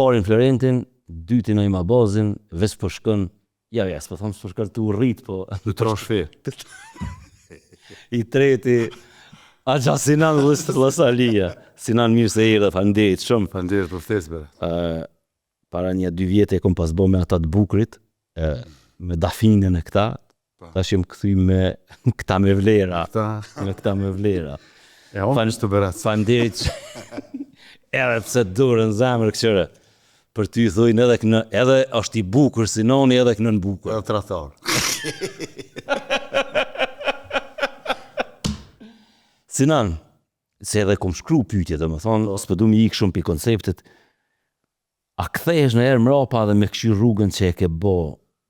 parin Florentin, dytin Naim Abazin, veç po shkon, ja, ja, s'po thom s'po shkon tu u rrit, po... Të trash fe. I treti, Axha Sinan Vllosalia. Sinan mirë se erdhe, faleminderit shumë. Faleminderit për ftesë, bre. Uh, para një dy vjete e kom pas bo me ata të bukurit, e, me Dafinën e këta, po. tash jem kthy me këta me vlera, këta. me këta me vlera. E unë Fan, të berat. Faleminderit edhe pse dorën n'zemër këqyre. Për ty thujnë edhe kënë, edhe është i bukur Sinani edhe kënon bukur. Edhe tradhtar. Sinan, se edhe kom shkru pyetje, domethonë, po. s'po du mi ikë shumë pi konceptit, a kthehesh najherë mrapa dhe me kqyr rrugën që e ke bo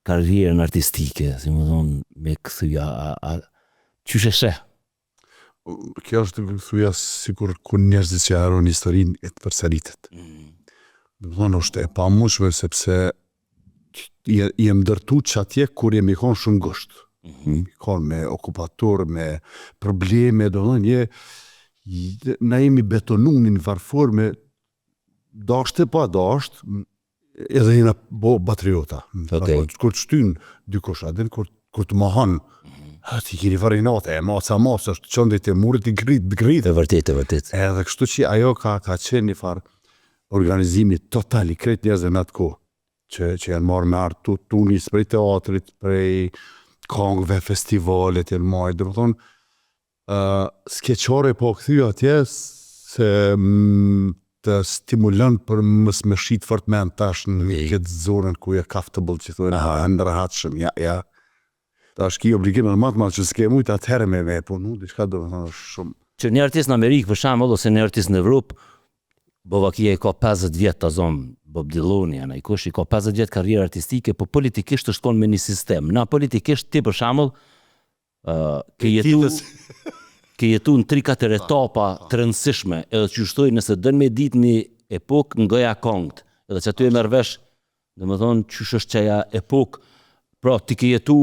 karrierën artistike, si me thonë, me kthy, a, a, a, qysh e sheh? Kjo është thuja sikur kur njerëzit që harrojnë historinë e të përsëritet. Mm. Domethonë është e pamundshme sepse je, jem ndërtu qatje kur jemi konë shumë ngusht. Mm -hmm. Konë me okupator, me probleme, domethonë je, na jemi betonu në një farë forme, dashtë e pa dashtë, edhe jena bo patriota. Okay. Kur të shtyn dikush, a din, kur, kur të mohon, mm -hmm. ha, ti kiri farë inate, e maca masë, është çon deri te murit i grit, grit. E vërtet, e vërtet. Edhe kështu që ajo ka, ka qenë një farë organizimi total i krejt njerëzve në atë kohë, që, që janë marrë me art, tu, tu nisë prej teatrit, prej kongëve, festivalet janë majtë, domethonë, Uh, s'ke qare po kthy atje se mm, të stimulon për mos me shit fort men tash në okay. këtë zonën ku je comfortable që thonë, aha, në rahatshëm, ja, ja. Tash ki obligim edhe më të madh që s'ke mujt atëherë me me punu, diçka domethonë është shumë. Që një artist në Amerikë për shembull ose një artist në Evropë, Bo vakia i ka 50 vjet ta zom Bob Dylani a najkush i ka 50 vjet karrierë artistike, po politikisht është konë me një sistem. Na politikisht ti për shembull ke jetu ke jetu në 3-4 etapa të rëndësishme, edhe qysh thojnë nëse don me ditë një epokë ngoja kongët, edhe që aty e merr vesh, domethonë qysh është qaja epokë, pra ti ke jetu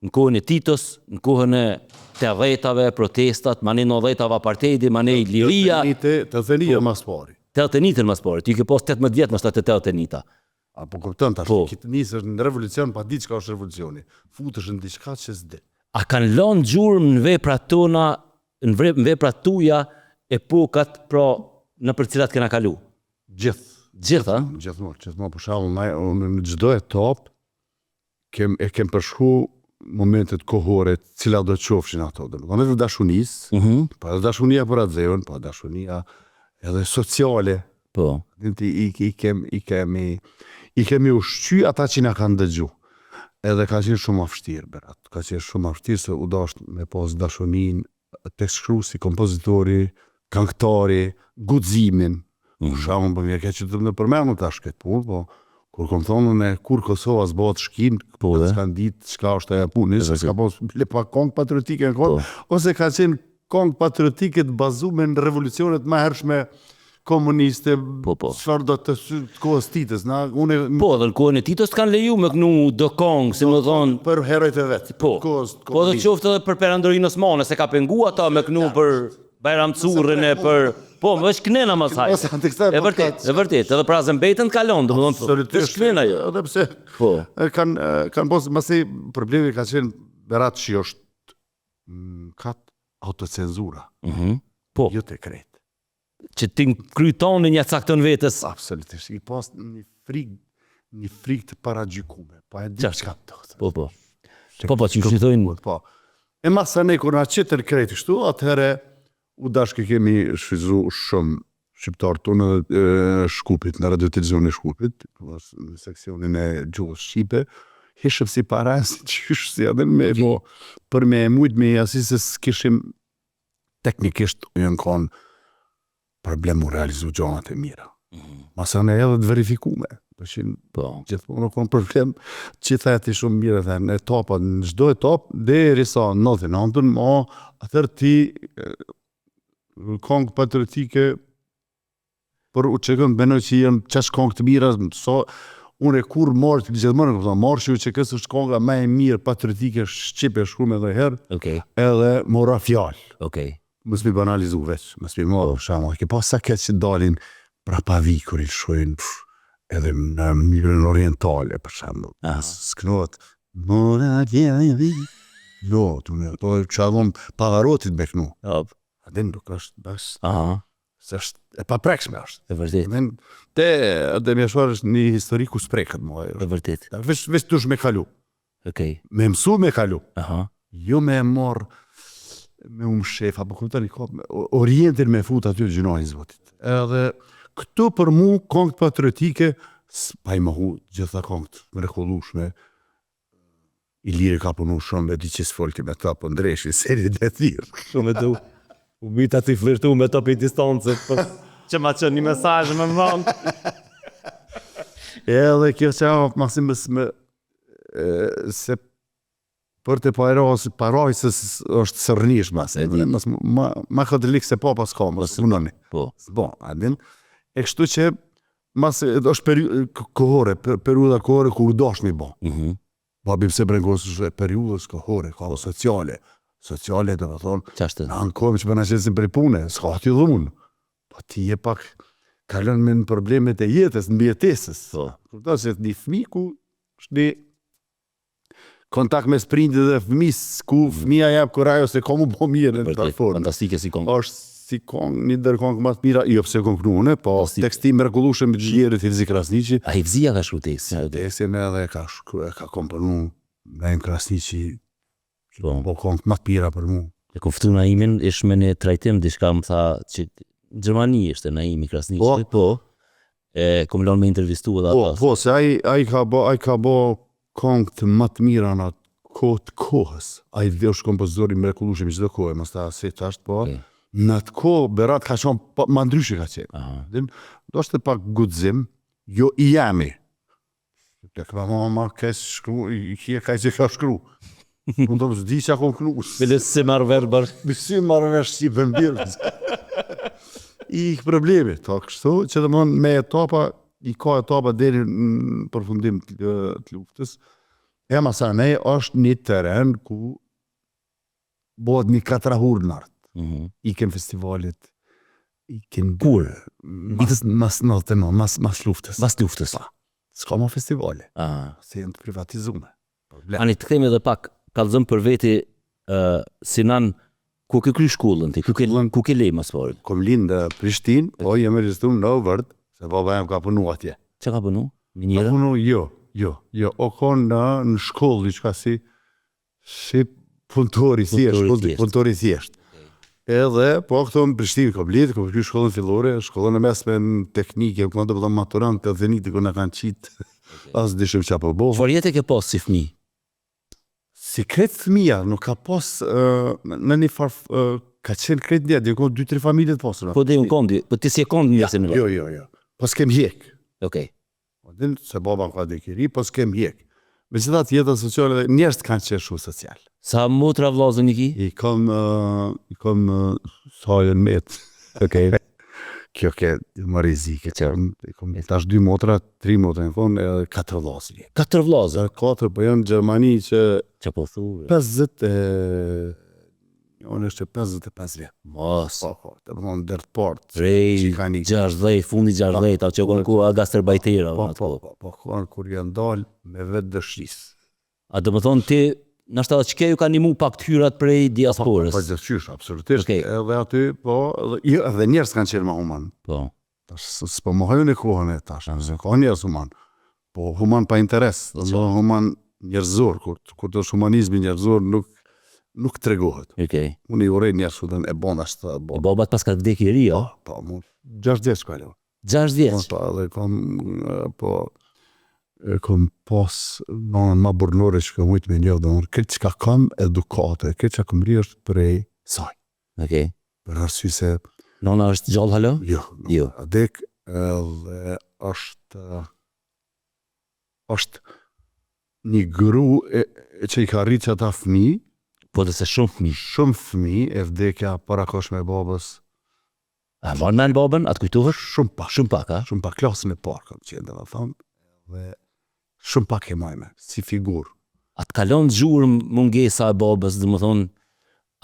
në kohën e Titos, në kohën e tetëdhjetave, protestat, manej nëntëdhjetave apartheidi, manej liria. Tetëdhjetenija po, mas pari. Tetëdhjetenitën mas pari, ti ke pas 18 vjet ndoshta te tetëdhjetenita. A po kupton tash, po. Ti nisesh në revolucion pa ditë çka është revolucioni. Futesh në diçka që s'di. A kanë lënë gjurmë në veprat tona, në vre, në veprat tuja epokat pra nëpër cilat kena kalu? Gjithë. Gjithë, a? Gjithmonë, gjithmonë për shembull, na në çdo etapë kem e kem përshkru momentet kohore, cilat do qofshin ato, domethënë edhe dashunisë, mm -hmm. po edhe dashunia për atdheun, po dashunia edhe sociale. Po. Din ti i, i kem i kemi i kemi ushqy ata që na kanë dëgju. Edhe ka qenë shumë vështirë Berat, ka qenë shumë vështirë se u dasht me pas dashuninë tek shkruesi, kompozitori, këngëtari, guximin. Mm. Për shembull, po më keq që të më përmendu tash këtë punë, po kur kom thonë unë kur Kosova s'bohet shkin, po, dhe? s'kan ditë çka është ajo punë, nëse s'ka pas bile pa kongë patriotike në kohë, po. ose ka qenë kongë patriotike të bazume në revolucionet më hershme komuniste, po, po. çfarë do të të kohës Titës, na unë Po, edhe në kohën e Titës kanë leju me knu do kongë, si me thonë, për herojt e vet. Po. Kohës Po edhe qoftë edhe për perandorinë osmane, se ka pengu ata me knu për Bajram Currin e për Po, më veç knena mas hajt. E vërtet, e vërtet, edhe për Azem Bejtën të kalon, domethënë, po, veç knena jo. Edhe pse po. kanë kanë pas masi problemi ka qenë Berat që është kat autocenzura. Mhm. Mm po. Jo të krejt. Që ti në kry tonin ja cakton vetes. Absolutisht. I pas një frikë, një frikë të paragjykume. Po e di çka do të. Po po. Po po, që thonë. Po. E masanej kur na qitën krejt kështu, atëherë u dashke kemi shfrytëzu shumë shqiptarët tonë edhe Shkupit, në Radio Televizionin e Shkupit, në seksionin e gjuhës shqipe, hishëm si para, si qysh, si edhe me bo, për me e mujt me asi se s'kishim teknikisht janë konë problem u realizu gjanat e mira. Mm -hmm. Masanej edhe të verifikume. Për që po. gjithmonë u konë problem, që tha ti shumë mirë dhe në etapa, në çdo etapë, derisa në 99-ën, ma atëherë ti kongë patriotike Për UÇK-në mendoj që janë qaq kongë të mira, sa unë e kur marr gjithmonë kam thënë, marshi i UÇK-së është konga më e mirë patriotike shqipe e shkruar ndonjëherë. Okej. Edhe mora fjalë. Okej. Mos mi banalizu veç, mos mi marr për shembull, ke pa sa keq që dalin prapavi kur i lëshojnë. Edhe në mënyrën orientale, për shembull. S'knohet Mora Jo, tu me ato që adhon Pavarotit me knu. Hop. A din nuk është bas. Aha. Se është e paprekshme është. E vërtet. Din, te Adem Jashari është një histori ku s'preket më ajo. E vërtet. Veç veç dush me kalu. Okej. Me mësu me kalu. Aha. Jo me e marr me u mshef, apo kuptoni, ka orientin me fut aty gjynahin zotit. Edhe këtu për mu kongët patriotike, pa i mohu gjitha kongët mrekullueshme, Iliri ka punu shumë, e di që s'folti me ta, po ndreshi, seri dhe thirë. Shumë e du. U mita të i flirtu me to për distancë, po që ma që një mesazh më vonë. Edhe kjo që masi më, më se për të parajsës, parajsës është sërnish mas, e di, mas ma, ma katolik se papa s'ka, mos punoni. Po. S'bo, a din? E kështu që mas është peri, kohore, per, periudha kohore kur dosh mi bo. Mm -hmm. Babi pse brengos është periudhës kohore, ka po. sociale. Sociale do të thonë, Qashtë. Na ankohem që po na qesin prej pune, s'ka aty dhunë. Po ti je pak kalon me në problemet e jetës, në mbijetesës. Po. Kupton se një fëmijë ku është një kontakt mes prindit dhe fëmijës, ku mm. fëmija jep kurajo se ka mu bo mirë në të formë. Fantastike si kongë. Është si kongë, një ndër kongë më të mira, jo pse kom knu unë, po teksti i mrekullueshëm i t'ndjerit Hivzi Krasniqi. A Hivzia ka shkru tekstin? Tekstin edhe ka shkru, e ka komponu Naim Krasniqi, Po. Po kongët më të mira për mu. E kom ftu Naimin, ish me një trajtim diçka më tha që në Gjermani ishte Naimi Krasniqi. Po. Po. E kom lënë me intervistu edhe po, ata. Po, se ai ai ka bo ai ka bo kongët më të mira në atë kohë të kohës. Ai dhe është kompozitor i mrekullueshëm i çdo kohe, mos ta si tash, po. Okay. Në atë kohë Berat ka qenë pa, ma ndryshe ka qenë. Aha. Din, do është pak guxim, jo i jemi. Të këma ma ma keq shkru, i kje ka që ka shkru. Unë do të di që kom knu. Bile si marrë vesh bërë. Bile si marrë vesh si për mbirë. I problemi, ta kështu, që dhe me etapa, i ka etapa deri në përfundim të, të luftës. E masanej është një teren ku Bëhet një katrahurë në art. Mm -hmm. Iken festivalet, iken... Kur? Mas, mas 99, mas, mas luftës. Mas luftës. Pa. S'ka ma festivale. Ah. Se janë të privatizume. Ani të kthehemi edhe pak, kallzom për veti uh, Sinan, ku ke kry shkollën ti? Ku ke ku ke le mas pari? Kom lind në Prishtinë, po jam regjistruar në Ovërd, se baba jem ka punu atje. Çka ka punu? Minierë? Ka punu, jo, jo, jo, o kon në, në shkollë, diçka si, Si punëtor i thjeshtë, punëtor, punëtor i thjeshtë. Edhe, po këtu në Prishtinë kom lind, kom kry shkollën fillore, shkollën e mesme në teknike, ku do të thonë maturant të dhenit ku na kanë qit. Okay. As dishim çka po bëhet. Çfarë jete ke pas si fëmijë? Si krejt fëmija, nuk ka pas uh, në një farë uh, ka qenë krejt një, dhe dy tre familje të pasura. Po dhe unë kondi, po ti s'je kondi një ja, Jo, jo, jo. Po s'kem hjek. Okej. Okay. Po din se baba ka dek i ri, po s'kem hjek. Megjithatë jeta sociale dhe njerëzit kanë qenë shumë social. Sa motra vllazën i ki? I kam i kam sa janë met. Okej. Kjo ke më rrezik që i kam tash dy motra, tri motra në fund edhe katër vllazën. Katër vllazën. Katër po janë në Gjermani që Çka po thu? 50 e Unë është 55 vjet. Mos. Po, po, të më thonë ndër të parët. Prej 60, fundi 60, ato që kanë koha gastarbajtera. Po, po, po, po, po, kur janë dalë me vetë dëshisë. A do më thonë ti, nashta edhe qe ju ka nimu pak të hyrat prej diasporës? Po, po, po, qysh, absolutisht. Okay. Edhe aty, po, edhe, jo, edhe njerëz kanë qenë ma human. Po. Tash s'po mohoj unë kohën e tash, se ka njerëz human. Po human pa interes, do të thonë human njerëzor, kur kur të është humanizmi njerëzor nuk nuk tregohet. Okej. Okay. Unë i urrej njerëz që e bon ashtu e bon. Baba të paska vdek i ri, jo? Po, po, mu 6 vjeç ka lënë. 6 vjeç. Po, edhe kam po e kom pas nonën ma burrnore që kam mujtë me njohë, do më krejt çka kam edukatë, krejt çka kam mrri është prej saj. Okej. Okay. Për arsye se Nona është gjallë hala? Jo, jo. Ka dek edhe është është një gru e, e që i ka rritë ata fëmijë. Po dhe se shumë fëmijë. Shumë fëmijë e vdekja parakohshme e babës. A mban mend babën, a të kujtohet? Shumë pak. Shumë pak, a? Shumë pak klasën e parë kam qenë, domethënë, dhe shumë pak e maj men, si figurë. A të ka lënë gjurmë mungesa e babës, domethënë,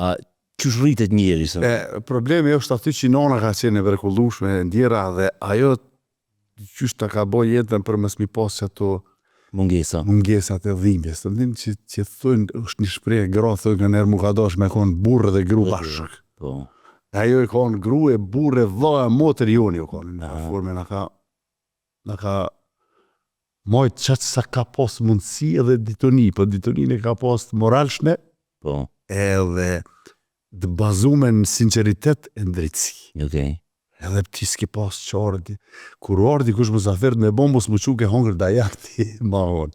a qysh rritet njeri se? E, problemi është aty që nona ka qenë e mrekullueshme, e ndjera dhe ajo. qysh ta ka bo jetën për mos mi pas qato Mungesa. mungesat e dhimbjes. Të din që, që thonë, është një shprehje gra thonë nganjëherë mu ka dash me kon burrë dhe gru bashkë. Po. Ajo e kanë gru e burrë e vlla e motër joni u kanë në formë na ka na ka majt qaq sa ka pas mundësi edhe ditoni, po ditoninë e ka pas të moralshme Po. edhe të bazume në sinceritet e në drejtësi. Okej. Edhe ti s'ke pas qare ti. Kur u ardh dikush musafir me bo mos mu çu ke hongër dajak ti ma vonë.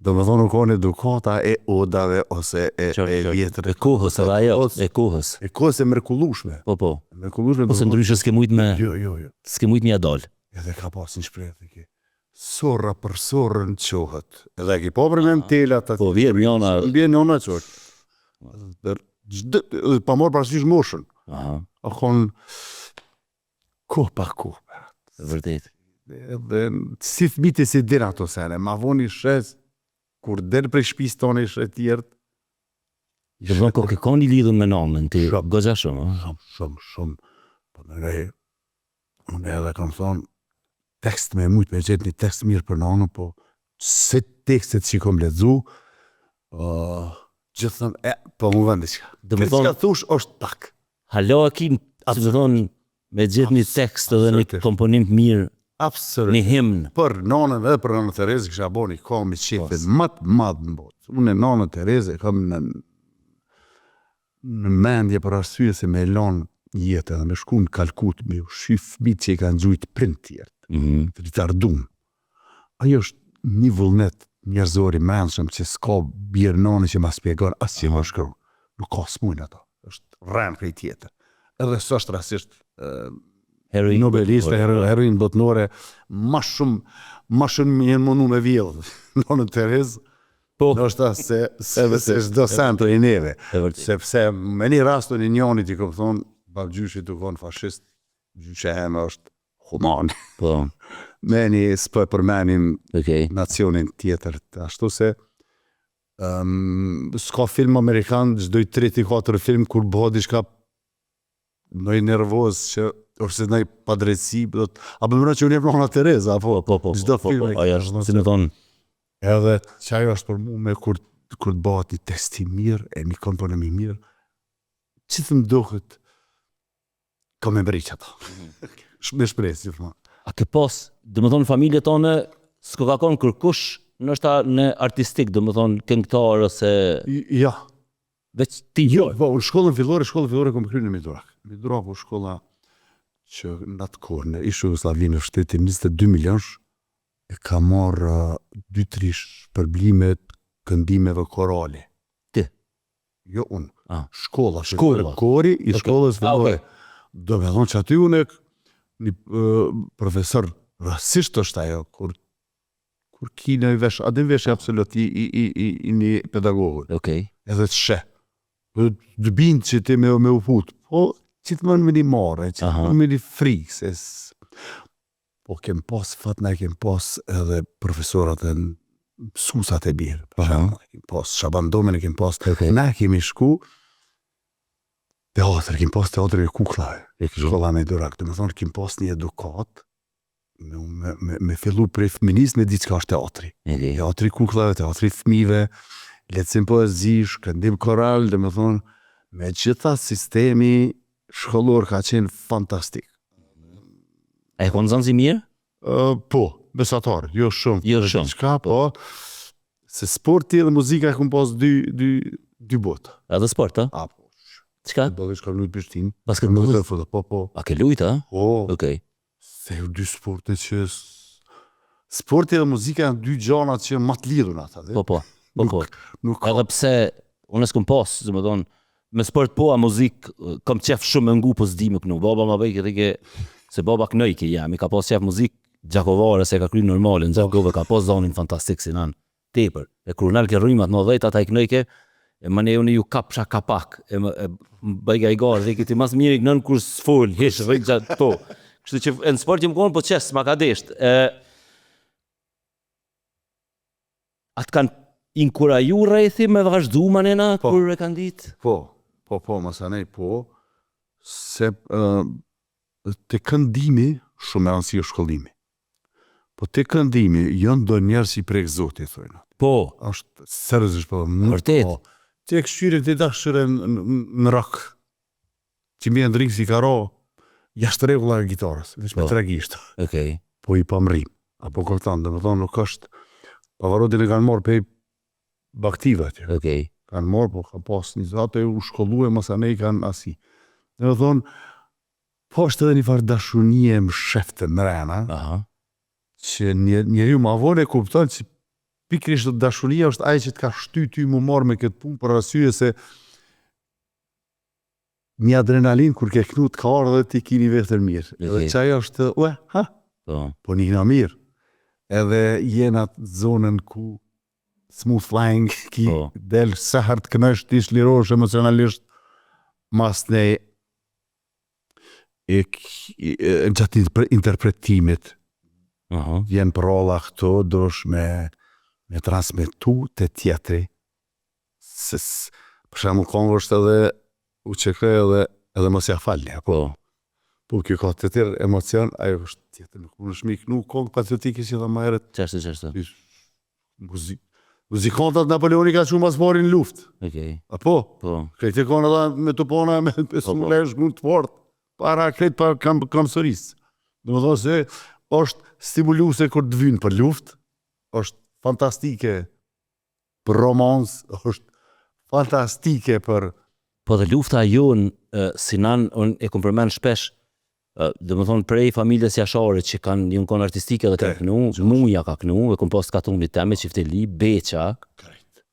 Do me thonë u kon edukata e odave ose e, e vjetër. E kohës edhe ajo, e kohës. E kohës e mrekullueshme. Po, po. E mrekullueshme. Po se ndryshe s'ke mujt me Jo, jo, jo. s'ke mujt me ja dal. Edhe ka pas një shprehje the ke. Sorra për sorrën çohet. Edhe e ke pa për me telat aty. Po vjen njona. Vjen njona çohet. Dhe çdo dhe pa marrë parasysh moshën. Aha, A kon kohë pa kohë. e vërtet. Edhe si fëmijët si din ato sene, ma vonë i shes, kur del prej shtëpisë tonë i sheh tjerët. Do të thonë ko ke kon i lidhur me nanën ti. Shumë. Goxha shumë, ëh. Shumë, shumë, shumë. Po mendoj, unë edhe kam thonë, tekst me mujt me gjetë një tekst mirë për nanën, po se tekstet që i kom lexu, uh, gjithmonë, e, po më vën diçka. Do me Këtë thonë, çka thush është pak. hala e ki, si të thonë, me gjetë një tekst edhe një Absolutisht. komponim të mirë, Absolutisht. një himn. Për nanën edhe për nanën Terezë kisha bo një kohë me qefin më të madh në botë. Unë e nanën Terezë e kam në në mendje për arsye se me lon jetë edhe me shku në Kalkut me ushqy fëmijët që i kanë gjujt prind tjerë, Mhm. të ritardum. Ajo është një vullnet njerëzor i mendshëm që s'ka bir nane që ma spjegon as që ma shkruan. Nuk ka smujnë ato. Është rren prej tjetër. Edhe s'është rastisht ë, Heroin. Nobeliste, hero, heroin botnore, ma shumë, ma shumë jenë mundu me vjedh Nënën Terezë, Po. ndoshta se se, se çdo sen prej neve. E vërtet. Sepse me një rast unë njonit i kom thonë, babgjyshi të konë fashist, gjyshe eme është human. Po. Me një s'po e përmenim Okej. nacionin tjetër, ashtu se um, s'ka film amerikan, çdo i treti katër film kur bëhet diçka ndoj nervoz që ose ndoj padrejtësi, do të apo më që unë jam Nana Tereza apo Po, po, po. Çdo po, film po, e ajo është, si me thonë, Edhe që ajo është për mu me kur kur të bëhet një tekst i mirë e një komponim i mirë, që të më duket ka me mbrit ato. Me shpresë gjithmonë. a ke pas, do me thonë, familje tonë, s'ko ka konë kërkush, ndoshta në artistik, do me thonë, këngëtar ose Ja, veç ti. Jo, po, në shkollën fillore, shkollën fillore kom kry në Midurak. Midurak u shkolla që në atë kohë, në ish Jugosllavi në shteti 22 milionsh, e ka marrë 2-3 shpërblime të këndimeve korale. Ti? Jo unë. Ah. Shkolla, Shkolla. Kori i Okej. shkollës Ah, fillore. okej. Do me thonë që aty unë e një uh, profesor, rastisht është ajo, kur kur ki në vesh, a din vesh absolut i, i, i, i, i një pedagogut Okej. edhe të sheh. Po, Të bindë që ti me, me u fut, po gjithmonë me një marre, gjithmonë me një frikë, se s... Po kem pas fat, na kem pas edhe profesorat e mësuesat e mirë. Për shembull, e kem pas Shaban Domen e kem pas. Okej. Na kemi shku teatr, kem pas teatrin e kuklave. Shkolla me Durak, do të thonë kem pas një edukat me, me, me, me fillu prej fëminisë me ditë çka është teatri. Okej. Teatri i kuklave, teatri i fëmijëve, lehtësim poezish, këndim koral, dhe me thonë, me gjitha sistemi shkollor ka qenë fantastik. A e konë nxënës i mirë? Uh, po, besatar, jo shumë. Jo shumë. Çka, po, se sporti dhe muzika e kum pas dy, dy, dy botë. Edhe sport, a? A, po, Çka? futbolli shkam lujt Prishtinë. Basketboll? Në futboll, po, po. A ke lujt, a? Po, Okej. se janë dy sporte që... s- Sporti dhe muzika janë dy gjana që më të lidhur ata, dhe? Po, po. Po, po. Nuk ka. Edhe pse unë s'kum pas, do të thonë, me sport po, a muzik kam qef shumë me ngu, po s'di me knu. Baba ma bëj këtë ke se baba knoj ke jam, i ka pas qef muzik gjakovare se e ka kry normale në Gjakovë ka pas zonin fantastik si nan tepër. E kur nal ke rrymat 90 ata i knoj ke e më ne unë ju kapsha kapak e më e, më bëj ga i garë dhe ti mas mirë i knën kur s'fol, hish rrit gjatë po. Kështu që e në sport jam konë, po qes s'ma ka desht. E, atë kanë inkuraju rrethi me vazhdu manena Po. kur e kanë ditë? Po, po, po, masanej, po, se uh, të këndimi, shumë e rëndësi është shkollimi. Po te këndimi, janë do njerëz që i prek Zoti, thojnë. Po. Është seriozisht po. Nuk Vërtet. Po. Ti e këshyre ti ta këshyre në, në rock. Që mi Hendrix i ka ra jashtë rregullave e gitarës, veç me Po. tre gishta. Okej. Po i pamrrim. Apo kupton, domethënë nuk është Pavarotin e kanë marrë prej baktive atje. Okej. Kanë marrë, po ka pas një zatë e u shkollue, mos anej kanë asi. Domethënë, po është edhe një farë dashunie mshefte mrena, Aha. që një, njeriu ma vonë e kupton që pikërisht dashuria është ai që të ka shty ty mu marrë me këtë punë për arsye se një adrenalin kur ke knu të ka ardhë dhe ti kini vetën mirë. Edhe Okej. që ajo është, ue, ha, Po. po njihna mirë. Edhe jena atë zonën ku smooth flying, ki Po. del sa herë të kënosh ti shlirohesh emocionalisht, mas ne e, k- e, e gjatë interpre- interpretimit Aha. vjen përrolla këto, dosh me, me transmetu të tjetri. Se, s- për shembull këngë është edhe UÇK edhe edhe mos ja falni, apo Po. po kjo ka të tjerë emocion, ajo është tjetër, nuk mundesh me i knu këngë patriotike që dha më herët Qashtu, qashtu. muzik muzikantat Napoleoni ka çu mas pari në luftë. Okej. Apo, Po. krejt e kanë edhe me topona me me Po, po. smulesh në të fort, para krejt para kam kamsorisë. Do të thonë se është stimuluese kur të vynë për luftë, është fantastike për romancë, është fantastike për Po dhe lufta jonë, e, Sinan, unë e kom përmend shpesh, e, do më thonë prej familjes Jashare që kanë një konë artistike dhe kanë knu, Muja ka knu, e kom pas katunit teme, Çifteli, Beqa,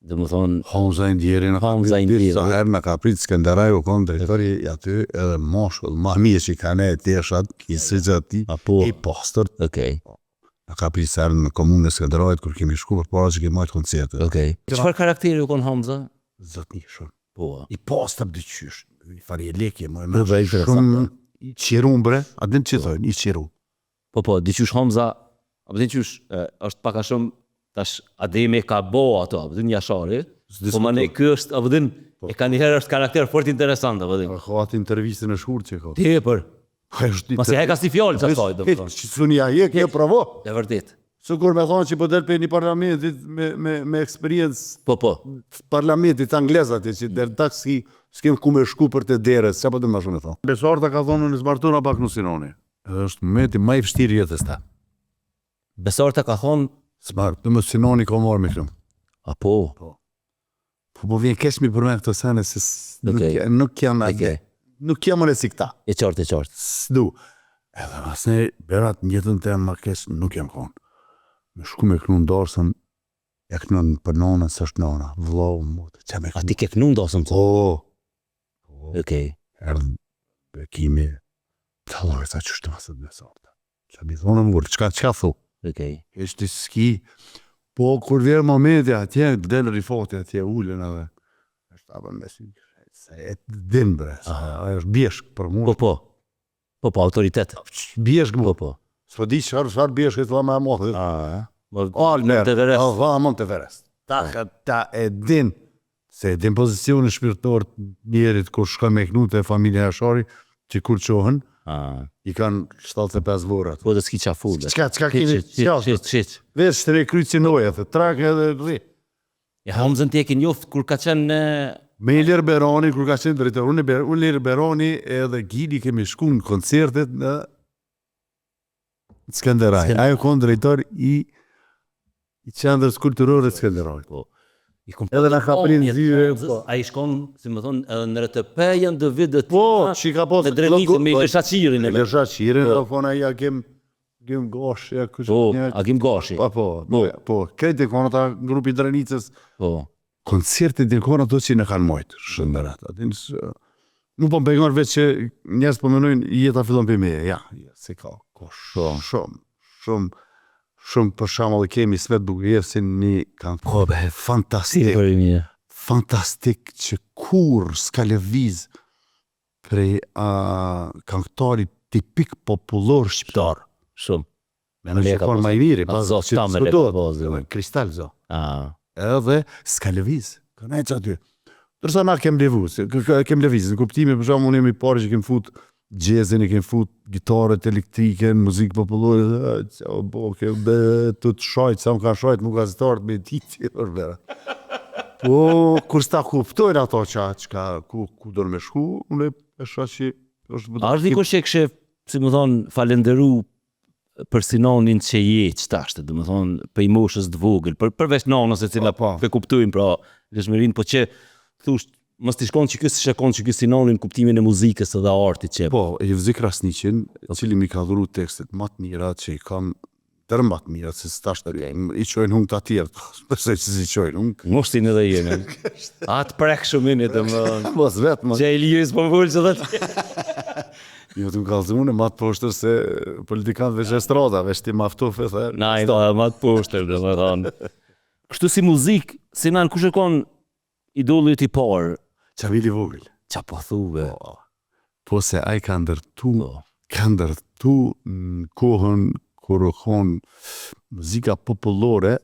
do më thonë, Hamza i ndjeri na ka Hamza i prit ndjeri. Disa herë na ka prit Skenderaj u kon drejtori aty edhe mashkull, ma mirë që ka ne teshat, i si që ati, apo, i pastër. okej, Na ka prit sa herë në komunën e Skenderajt kur kemi shku përpara që kemi majt koncerte. okej. Çfarë karakteri u kon Hamza? Zotni shumë. Po, I pastër diqysh, i farë jelekje, më Po, dhe interesant, shumë i qirum bre, a din që thojnë, i qirum. po, po, diqysh Hamza, apo din qysh, e, është pak a shumë, tash Ademi ka bo ato, apo din Jashari, po ma ne ky është, apo din, e ka njëherë është karakter fort interesant, apo din. Ka atë intervistën e shkurt që ka. Tepër, Po është masi e ka si fjalë që asaj, do më thonë. Që suni a je, kjo provo. E vërtet. Se kur me thonë që po del pe një parlamentit me, me, me eksperiencë Po, po. të parlamentit anglez atje që del taksi s'kem ku me shku për të derës, çfarë po do më shumë thonë. Besarta ka thonë në zbartona pak në Sinoni. Edhe është momenti më i vështirë i jetës ta. Besarta ka thonë, Smart, do më Sinoni ka marrë me këtu. apo, Po po vjen keq mi përmend këto sene se s- nuk Okej. nuk jam atje. Okej. Nuk jam unë si këta. e qartë, e qartë. S'du. Edhe mas ne berat në jetën tem ma keq nuk jam konë. Me shku me knu në darsën, e knun për nonën s'është nona, vllau mut, që me A knu. ti ke knu ndosëm të? Po, Okej. erdh bekimi, ta lloj sa që është masë të besarta. Qa mi thonë më burë, çka çka thu? Okej. Hiç ti s'ki. Po kur vjen momenti atje, del rifati atje ulën edhe. Është apo me si se e din bre, se ajo është bjeshk për mua. Po, po. Po, po, autoritet. Bjeshk Po, mu. po. S'po di çfarë çfarë bjeshk e thua më e madhe. A, Mo, Almer, Monteverest. A, va Monteverest. Ta, ta e din, se e din pozicionin shpirtëror të njerit kur shkon me knu te familja Jashari, që kur çohen, a, i kanë 75 vorat. po dhe s'ki qa full. Çka çka kemi? Hiç, hiç, Çka? hiç, hiç. Veç të rekryt noje, the trak edhe rri. E Hamzën ti e ke njoft kur ka qenë në... Me Ilir Berani, kur ka qenë drejtor, unë, Ber- unë Ilir Berani edhe Gili kemi shku në koncertet në Skenderaj. Skënd- Ajo kon drejtor i i qendrës kulturore të Skenderajt. Po. I kom Edhe na ka prin zyre, po. Ai shkon, si më thonë, edhe në RTP janë do vite të Po, që i ka pas me Drenicën, me Ilir Shaqirin e me. Ilir Shaqirin, do thonë ai Agim Agim Gosh, ja kush. Po, një- Agim Gashi. Po, po, po, po, krejt e kanë ata grupi i Drenicës. Po. Koncertet e kanë ato që në kanë majt, shënderat. Atin nuk po më pengon veç që njerëz po mendojnë jeta fillon për meje. Ja, ja, se ka, ka Po. shumë, shumë shumë për shembull kemi Svet Bugajevsin një kanë Po, be, fantastik, Për i mirë. fantastik që kur s'ka lëviz prej uh, këngëtarit tipik popullor shqiptar. Shumë. Mendoj Le që ka kon pas- më i miri, A zot që ta me le ka s'kudohet. pas, dhe. Kristal zo. A, Edhe s'ka lëviz, ka nejt aty. Ndërsa na kem lëviz, k- k- kem lëviz, në kuptimin për shembull unë jemi i parë që kem fut Xhezin e kemi fut gitarët elektrike në muzikë popullore, dhe, që o bo, ke be, të të shajt, sa më kanë shajt, mu gazetarët me ditë, që është vera. Po, kur s'ta kuptojnë ato që çka, ku, ku do me shku, unë e shoh që është A është dikush që e kishe, si më thonë, falenderu për Sinanin që je qëtash, do më thonë, prej moshës të vogël, për, përveç nanës e cila po, po. e kuptojmë, pra, lëshmërinë, po që, thush, mos t'ish konë që ky s'ishe konë që ky Sinanin kuptimin e muzikës edhe artit që... Po, Hivzi Krasniqin, i cili mi ka dhuru tekstet ma të mira që i kam ndër ma të mira, se tash okay. i qojnë hungë të tjerë, besoj që s'i qojnë hungë. Mos ti edhe jemi. Atë prek shumë ini, të më... Mos vetë, më... Që i lirë s'po më folë që dhe Jo të më kallëzu unë, ma të poshtër se politikan veç estrada, veç ti ma ftuf e the. Na, i ma të poshtër, dhe më thonë. Kështu si muzikë, Sinan, kush e konë idoli i parë? Qamili vogël. Qa po thuve? Po, po se ai ka ndërtu, po. ka ndërtu në kohën kur u konë muzika popullore,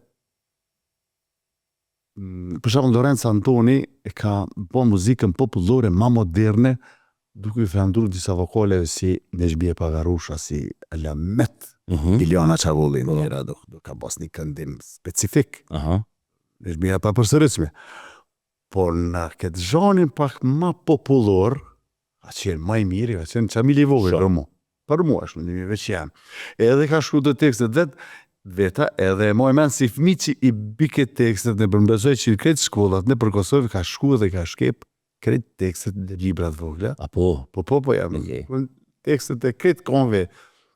Për shembull Lorenzo Antoni e ka bo muzikën popullore ma moderne duke i ndrru disa vokaleve si Nexhmije Pagarusha, si Alamet, mm -hmm. Iliana Çavolli, po. njëra do, do ka pas një këndim specifik. Aha. Nexhmija pa përsëritshme. Por në këtë zhanin pak ma popullor, ka qenë ma i miri, ka qenë Qamili i vogël, për mu. Për mu është mendimi veç jem. Edhe ka shkru të tekstet vet, veta, edhe e maj men si fëmi që i bike tekstet në përmbesoj që në krejt shkollat nëpër Kosovë ka shku dhe ka shkep krejt tekstet në libra të vogla. Apo? Po, po, po, jam. Okay. Tekstet e krejt konve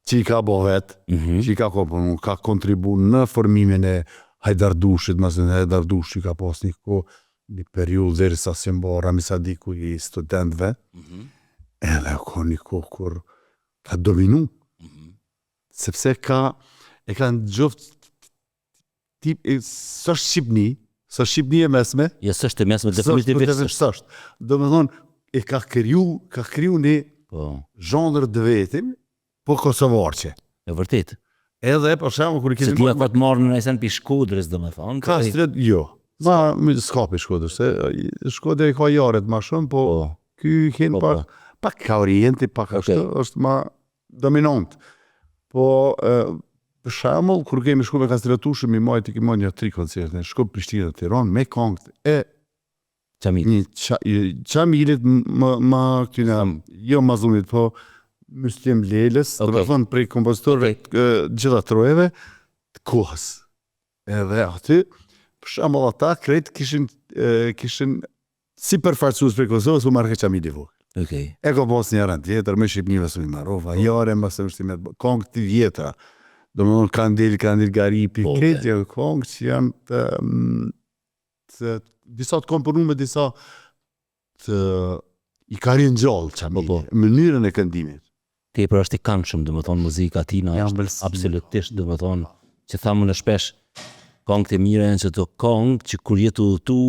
që i ka bo vet, mm -hmm. që i ka komponu, ka kontribu në formimin e Hajdar Dushit, masën Hajdar Dushi ka pas një kohë, një periudhë derisa si mbo Rami Sadiku i studentëve, mm -hmm. edhe ka një kohë kur ka dominu, mm -hmm. sepse ka, e ka në gjoftë tip, s'është Shqipni, s'është Shqipni e mesme, Jo, s'është e mesme, definitivisht s'është. Do me thonë, e ka kriju, ka kriju një po. zhanër të vetin, Po kosovarçe. E vërtet. Edhe për shembull kur i kemi Se ti e ka të marrë në sen pi Shkodrës, do me thonë. Ka stret, jo. Ma s'ka pi Shkodrës, se Shkodra i ka jaret ma shumë, po, po. ky hin po, pak po. pak ka orienti, pak okay. ashtu, është ma dominant. Po e, për shembull kur kemi shku me Kastriot Tushën, mi majtë kemi majtë një tri koncerte, në Shkup, Prishtinë dhe Tiranë me kangët e Qamil. Një qa, Qamilit më ma këtyna, jo Mazlumit, po Myslim Lelës, okay. do të thonë prej kompozitorëve okay. gjitha trojeve të kohës. Edhe aty, për shembull ata krejt kishin kishin si përfaqësues prej Kosovës u marrë Qamili vogël. Okej. E ka pas një rënd tjetër, me Shqipnive së marova, po. jare më së është me kongë të vjetra. Do më thonë Kandil, Kandil Garipi, po, krejt janë kongë që janë të, mm, të disa të komponume, disa të i ka ringjallë Qamili, po, po. mënyrën e këndimit. Tepër është i këndshëm, do të thonë muzika tina është absolutisht, do të thonë, që thamë në shpesh këngë të mira janë që të këngë që kur je tu udhëtu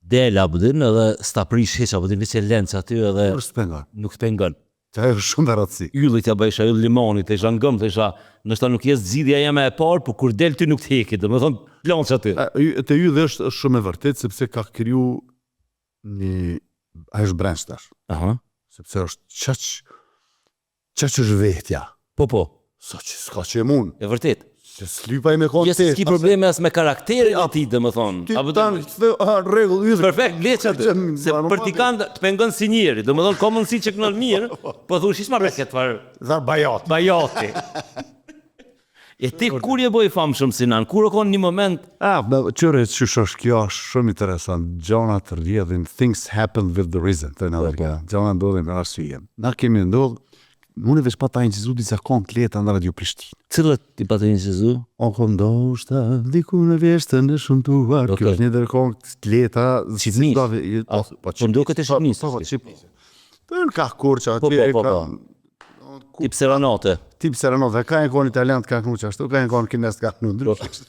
del apo din edhe s'ta prish hiç apo din veç e lën aty edhe Nuk të nuk të pengon. Që ajo është shumë e rëndësi. Yllit ja bëjsha, Yll Limanit, thësha në gëmë, thësha, ndoshta nuk je zgjidhja jeme e parë, po kur del ty nuk të heki, do me thonë, plan që aty. Te Ylli është shumë e vërtet, sepse ka kriju një, ai është brand tash. Aha. Sepse është qaq, qaq është vetja. Po, po. Sa që s'ka që e mund. E vërtet. Se s'lypa i me konë Jo, se s'ki probleme as me karakterin e tij, domethënë. Ti tan, a, rregull, ylli. Perfekt, le që aty. Se për t'i kanë të pengon si njeri, domethënë ka mundësi që kënon mirë, po thush hiç ma rreket far. Zar bajat. Bajati. E ti kur je bo i famshëm Sinan? Kur u kon një moment? Ah, me qyre qysh është kjo është shumë interesant. Gjanat rrjedhin, things happen with the reason, thonë amerikanët. Gjanat ndodhin me arsye. Na kemi ndodh Unë veç pata incizu disa kongë të lehta në Radio Prishtinë. Cilët i pata incizu? O ko ndoshta, diku në vjeshtën e shëmtuar. Okay. Kjo është një ndër kongë të lehta. Shqipnis? Po, po, po m'duket e Shqipnis. Po, po, Shqipnis. Të në ka kur që aty po, po, po, po. Tip serenate. Tip serenate. Ka një konë italian të ka knu që ashtu, ka një konë kinez të ka knu ndryshe.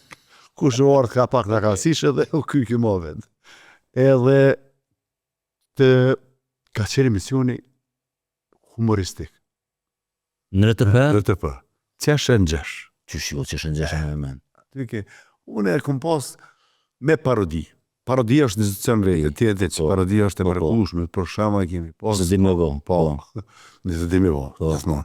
Kush u ardhë ka pak në ka sishe dhe u ky ky movet. Edhe të ka qenë emisioni humoristik. Në RTP? Në RTP. Qesh e ngjesh. Qysh jo, qesh e ngjesh e me men. Aty ke, unë e kom pas me parodi. Parodia është institucion vetë, ti e di që Po. parodia është e Po, po. mrekullueshme, për shembull e kemi pas. Se di më bo. Po. Nëse di më bo, Po. gjithmonë.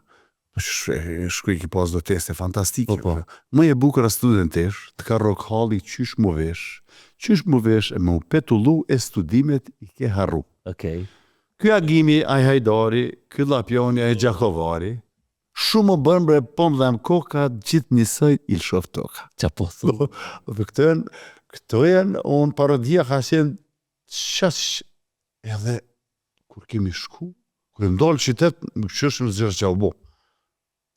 Po sh- Shkruaj ki pas do teste fantastike. Po, po. Më e bukura studentesh, të ka rrok halli qysh mu vesh, qysh mu vesh e më u petullu e studimet i ke harru. Okej. Ky Agimi, ai Hajdari, ky Lapjoni, ai Gjakovari, shumë më bën bre, po më dhem koka, gjithë njësoj i lëshof toka. Qa po thu? Dhe këto janë, këto janë, unë parodia ka qenë qaq edhe kur kemi shku, kur jem dalë qytet, më këshëshëm zgjërë që u bo.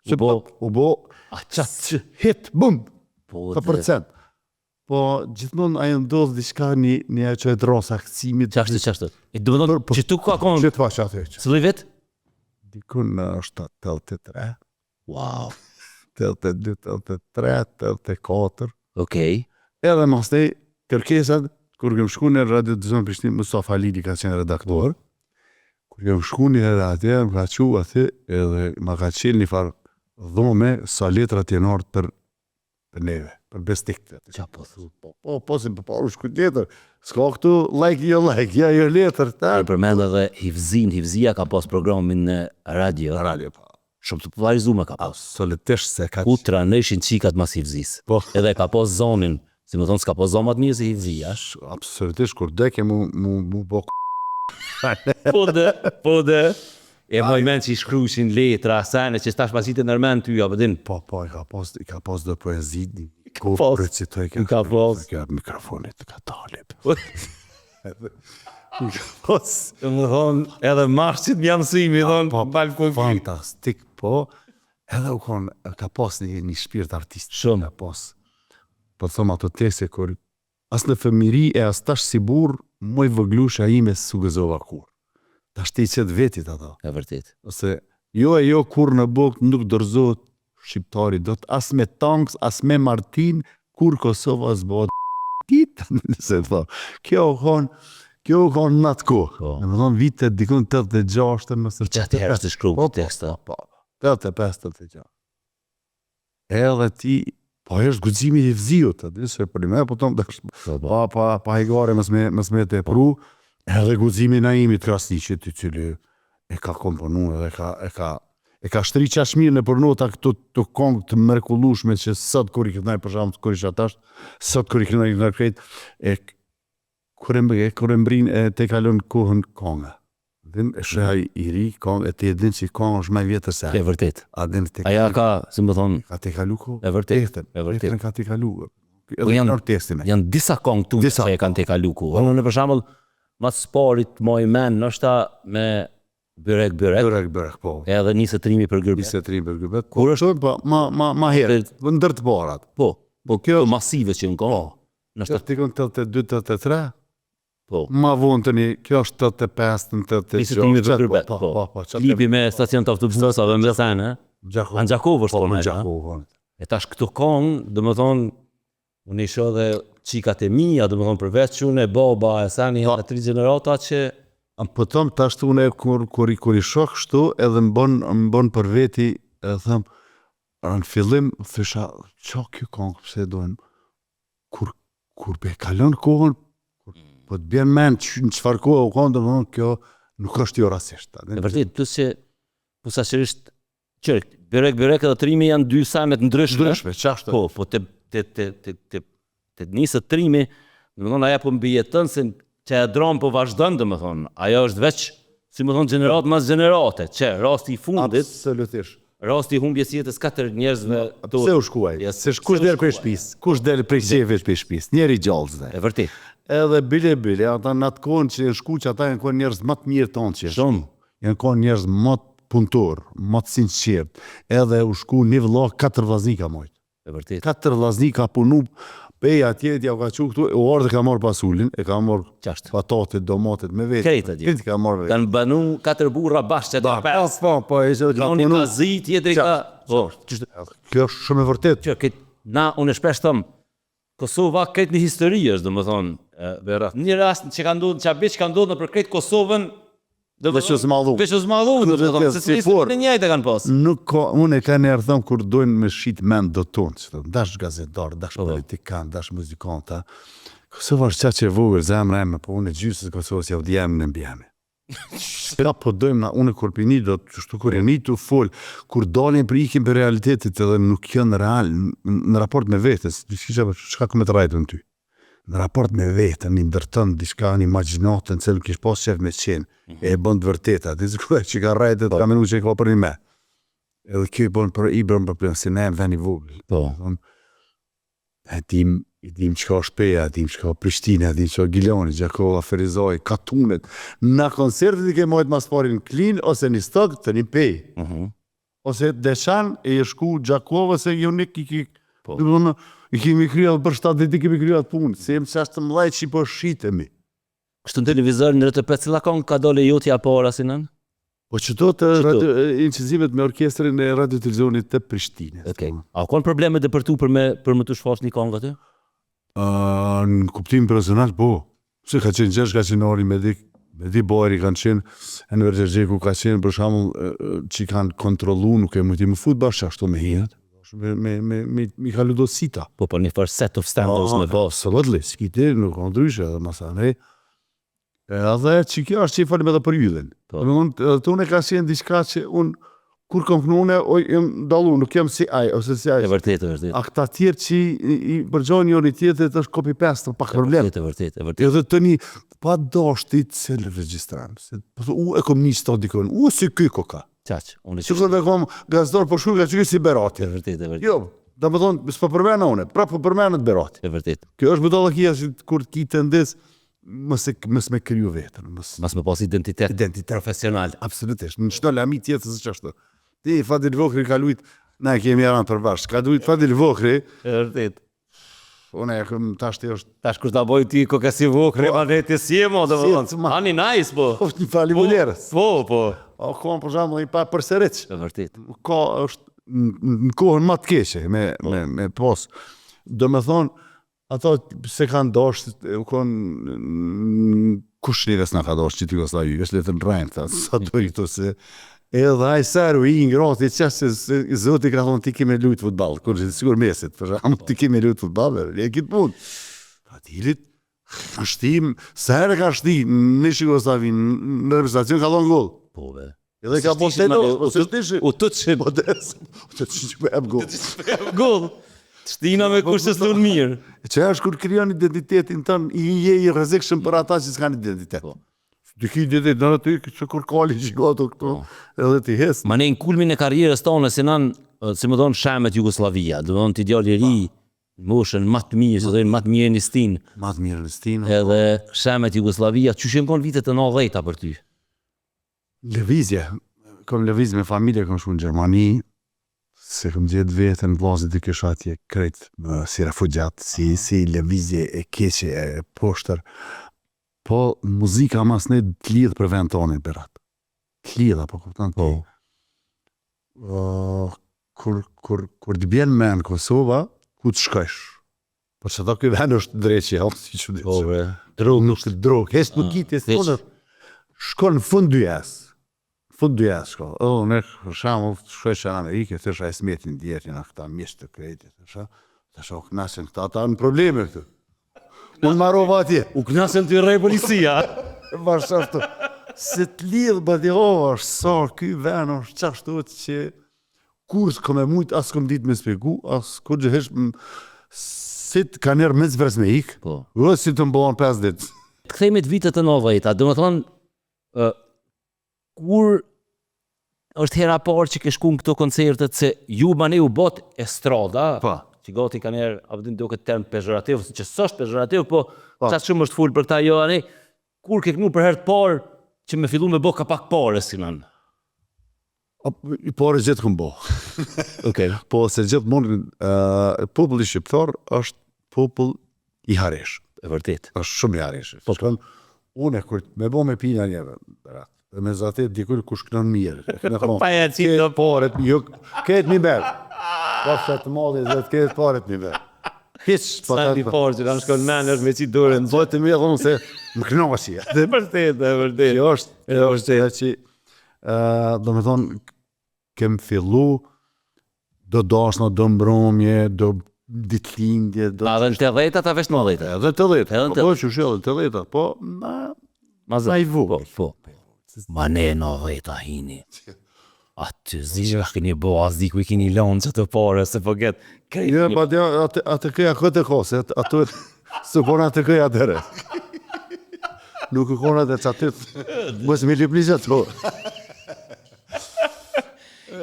Se U bo. U bo, A qa që? hit, bum, Po, të përcent. Po, gjithmonë ajo ndodh diçka një, një ajo që e drosa akcimit. Qashtu, qashtu. E do më thonë, Po, që tu ka konë, Që të pa që atë që. cili vit? Dikun në 83, Wow. 82, 83, 84. Okej. Edhe mas tej, kërkesat, kur kem shku në Radio Televizion Prishtinë, Mustafa Halili ka qenë redaktor. Kur kem shku një herë atje, më ka qu atje, edhe ma ka qenë një farë dhome sa letrat janë ardhur për për neve, për besnikët. Qa po thu? Po, po, po, se për parë shku tjetër. S'ka këtu like, jo like, ja, jo letër, ta. E përmend edhe Hivzin, Hivzia ka pas programin në radio. Radio, po. Shumë të popularizuar ka pas. Absolutisht se ka Ku tranëshin qikat mas Hivzis. Po. Edhe ka pas zonin, si më thonë, s'ka pas zonë më të mirë se Hivzia. Absolutisht, kur deke mu, mu, mu bo Po dhe, po dhe. E moj mend që i shkruajshin letra, sene që tash pasite nërmend ty, apo din. Po, po, i ka pas, i ka pas do poezi, ku pas. recitoj I ka pas. Ka mikrofonit ka talib. Po. I ka pas. Do më thonë, edhe marshit më janë mësimi, thonë, Po, balkon. Fantastik, po. Edhe u kon, ka pas një, një shpirt artist. Shumë. Ka pas. Po thom ato tese kur as në fëmijëri e as tash si burr, moj vëglusha ime s'u gëzova kur. Tash ti i qet vetit ato. E vërtet. Ose jo e jo kur në bokë nuk dorëzohet shqiptari dot as me tanks, as me Martin, kur Kosova s'bohet tit, nëse tho. Kjo u kon, kjo u kon në atë kohë. Po. Në më thonë vitet dikun 86, mëse Që atëherë është shkruar Po, po, teksta. Po, 85, 86. Edhe ti, po ajo është guximi i vziut, a di se për ime, po tom tash Po, po. pa pa pa hajgare mos me mos me te pru, edhe guximi i Naimit Krasniqit, i cili e ka komponu edhe ka e ka e ka shtri qash mirë në për nota këto të kongë të mrekullueshme që sot kur i këndaj për shembull kur isha tash, sot kur i këndaj këndaj krejt e kur e mbë- kur e mbrin e te kalon kohën konga. Din e sheh ai i ri kongë e ti e din që konga është më e vjetër se ai. E vërtet. A din te Aja ka, si më thonë, ka te kalu kohë? e vërtet. Tehtën, E vërtet. tehtën ka te kalu. Edhe Po janë- janë testin e. Janë disa kongë tu Disa. që e kanë te kalu ku. Unë për shembull, mas parit moj men, ndoshta me byrek byrek, Bërek, bërek, po. edhe nisë trimi për gërbet. 23 për gërbet. Kur është Po, ma, ma, ma herët, po ndër të parat. Po, po kjo masive që në kohë. Ndoshta Kjo tikon 82, 83, po. ma vonë të një, kjo është 85, 86. Nisë trimi për gërbet, Po, po. po, po, qatë Klipi me stacion të autobusave me sene, Gjakovë. a në Gjakovë është Po, po, në me, a? Gjakovë. E tash këto kongë, do më thonë, unë i shoh edhe qikat e mia, do më thonë përveç unë e baba e sani, janë tri gjenerata që Am po thom tash unë kur kur i kur i shoh kështu edhe më bën më bën për veti edhe them në fillim thosha çka kjo këngë pse e dojnë kur kur pe kalon kohën kur po të bjen mend që në çfarë kohë u kon domethënë kjo nuk është jo rastisht. a din? E vërtet, plus që posaçërisht qërë, byrek byrek edhe trimi janë dy sene të ndryshme. Ndryshme, çashtu. Po, po te te te te te te nisët trimi, domethënë ajo po mbijeton se që e dron po vazhdon domethënë, ajo është veç si më thonë gjenerat mas gjenerate, që rasti i fundit, Absolutisht. rasti i humbjes së jetës katër njerëzve të Pse u shkuaj? Ja, Se pse kush u del prej shkuaj? shtëpisë? Kush del prej qefit prej shtëpisë? Njeri gjallë s'del. E vërtet. Edhe bile bile, ata në atë kohën që janë shku që ata janë konë njerëz më të mirë tonë që janë Shumë. Janë konë njerëz më të punëtor, më të sinqert. Edhe u shku një vëlla, katër vllazni ka mojt. E vërtet. Katër vllazni ka punu pej atje, ja u ka çu këtu, u ardhë ka marr pasulin, e ka marr Qashtu. patatet, domatet me vete. Krejt atje. Krejt ka marr vetë. Kanë banu katër burra bashkë që Po, po, po, e që ka Njoni punu. ka zi, tjetri ka... Po, qështu, Kjo është shumë e vërtetë. që këtë, na, unë e shpesh them, Kosova krejt një histori është, domethënë, e, Vera. një rast që ka ndodhur, që biç ka ndodhur nëpër krejt Kosovën, do Veç u zmadhu. Veç u zmadhu, do të thonë, se Si si for. në njëjtë e kanë pas. Nuk ka, unë e ka njerë thëmë kur dojnë me shit mend do tonë, që thonë, dash gazetar, dash Po, politikan, dash muzikanta. Kosova është qaq e vogël, zemra eme, po unë gjysës Kosovës jau di emrin e mbiemrin. Çka po dojmë na, unë kur pini do të kështu kur jeni tu fol, kur dalin për ikin për realitetit edhe nuk janë real në raport me veten, diçka çka ka me të rrejtun ty. Në raport me veten, i ndërton diçka në imagjinatën cilën kish pas qef me qenë, e e bën të vërtetë, aty sikur ai që ka rrejtë ka menu që e ka për një me. Edhe kjo i bën për i bën problem se ne jem vend i vogël. Po. E dim, i dim çka është Peja, e dim çka është Prishtina, e dim çka është Gjilani, Gjakova, Ferizaj, katunet. Na koncertet i kemi majt mas pari në Klinë ose në Istog të një Pejë. Mm -hmm. Ose Deçan e je shku Gjakovë ose Junik i ki Po. Do i kemi kryer edhe për 7 ditë i kemi kryer atë punë, se jemi qaq të mëdhej që po shitemi. Kështu në televizor në RTP cila këngë ka dole jotja e para si nën? Po qëto të radio, incizimet me orkestrën e radio televizionit të Prishtinës. Okej. Okay. A kanë probleme dhe për tu për me për me të shfaq një këngë aty? Uh, në kuptim personal po. Se ka qenë Gjergj, ka qenë Ari Medi, Medi Bajri kanë qenë, Enver Gjergjeku ka qenë për shembull që kanë kontrollu, nuk e mujti me fut bash ashtu me hijet. Me me me me me kalu do sita. Po po një farë set of standards me po. Absolutely, s'ki ti, nuk ka ndryshe edhe masanej. Edhe që kjo është që i folim edhe për yllin. Po. Do të thonë, edhe unë ka qenë diçka që unë kur kom kënu unë, o jam dallu, nuk jam si ai ose si ai. E vërtetë, e vërtetë. A këta tjerë që i, i përgjojnë njëri tjetrit është copy paste, pak problem. E vërtetë, e vërtetë, e vërtetë. Edhe të një, pa dashti cilë regjistram, se po thu, u e kom një sto dikon, u si ky koka. Qaq, unë që Sikur me kom gazdor, po shkruaj ka që si Berati. E vërtetë, e vërtetë. Jo, do më thonë, s'po përmena unë, prapë po përmenet Berati. E vërtetë. Kjo është budallakia që kur ki tendencë mos e mos me kriju veten, mos mos me pas identitet, identitet profesional. Absolutisht, në çdo lami tjetër s'është ashtu. Ti Fadil Vokrri ka lujt, na e kemi jaran për bashkë. Ka lujt Fadil Vokrri. E vërtet. Unë e kam tash ti është tash kur ta bëj ti koka si Vokrri, po, ma ti si e mo, do të thonë. Ani nice po. Po një fali po, po, po. Po. O ka për shembull i pa përsërit. E vërtet. Ka është në kohën më të keqe me po. me me pas. Do me thonë, Ato se kanë dashtë, u kon kush neve s'na ka dashtë që Jugosllavi, veç le të rrejnë këta, sa do i këto se edhe ai seru i ngrati që se, se zoti ka thonë ti ke me lujt futboll, kur sigur Mesit, për shembull ti ke me lujt futboll, e kitë punë. Fadilit, ka shtim, sa herë ka shti në Jugosllavi, në reprezentacion ka dhonë gol. Po be. Edhe ka po të po se shtishin. U të qim. Po des. U të qim që po jap gol. Të gol. Shtina me kush s'lun mirë. Që është kur krijon identitetin tënd, i je i rrezikshëm për ata që s'kanë identitet. Po. Ti ki identitet në aty, që kur kali që gato këtu, po. edhe ti hes. Ma ne në kulmin e karrierës tonë, si nan, si më thonë, shemet Jugosllavia, do të thonë ti djalë i ri, moshën më të mirë, si thonë, më të mirë në stinë. Më të mirë në stinë. Edhe shemet Jugosllavia, qysh janë konë vitet e 90-ta për ty? Lëvizje, kom lëviz me familje, kom shku në Gjermani, se kom gjetë veten, vllazët i kisha atje krejt si refugjat, si, si lëvizje e keqe e poshtër. Po muzika masnej të lidh për vend tonin Berat. Të lidh, apo kupton ti? Po. Uh, kur, kur, kur të bjen men Kosova, ku të shkojsh? Po që ta ky vend është dreqi, ja, si që Po, bre. Drogë, nuk është drogë, hiç nuk ki ti, hiç. s'po Shkon në fund dynjas. Fund dynjas shko. Oh, unë për shembull shkoj në Amerikë, thosha e smetin djetin, a këta miq të krejtit, thosha. Thosha u kënaqën këta, ata në probleme këtu. Unë marova atje. U kënaqën ty rrej policia. Bash ashtu. Se të lidh badihova është sa ky vend është qashtu që Kur s'kom e mujt, as s'kom ditë me spjegu, as kur gjë hiç, si të ka njerë me zvres me ik, po. o si të më 5 ditë. Të kthehemi të vitet e 90-ta, do të thonë, ë kur është hera e parë që ke shku në këto koncertet se ju mani u bot estrada, Po. që gati ka njerë, a vëdin duket term pejorativ, që s'është pejorativ, po, Po. qa shumë është fol për këta jo ani, kur ke knu për herë të parë që me fillu me bo ka pak pare si nan. I pare gjithë kom bo. Okej. Po se gjithmonë uh, populli shqiptar është popull i haresh. E vërtet. është shumë i haresh. Po, shkon, unë kur me bo me pina njeve, Berat, dhe me zate dikur kush kënon mirë. E thonë, Pa e qitë "Ke paret, jo, ketë mi merë. Po të madhi, dhe të ketë paret mi merë. Hiç, po ta di parë që kanë shkon men është me qitë dorën. Bëhet të mirë thonë se më kënaqi. E vërtet, e vërtet. Kjo është, e vërtet që ë do me thonë kem fillu do dasna, do mbrëmje, do Ditëlindje, do. A edhe në 80-tat a veç në 90-tat? Edhe në 80-tat. Edhe në 80-tat. Po, qysh edhe në 80-tat, po ma ma i vogël. Po, po. Ma ne në 90-ta hini. Aty s'di çka keni bo, as di ku i keni lënë qato pare, se po get. Krejt. Jo, pa dia, atë atë këja këtë ka, se ato s'u kon ATK-ja atëherë. Nuk u kon atë aty. Mos më lypni ato.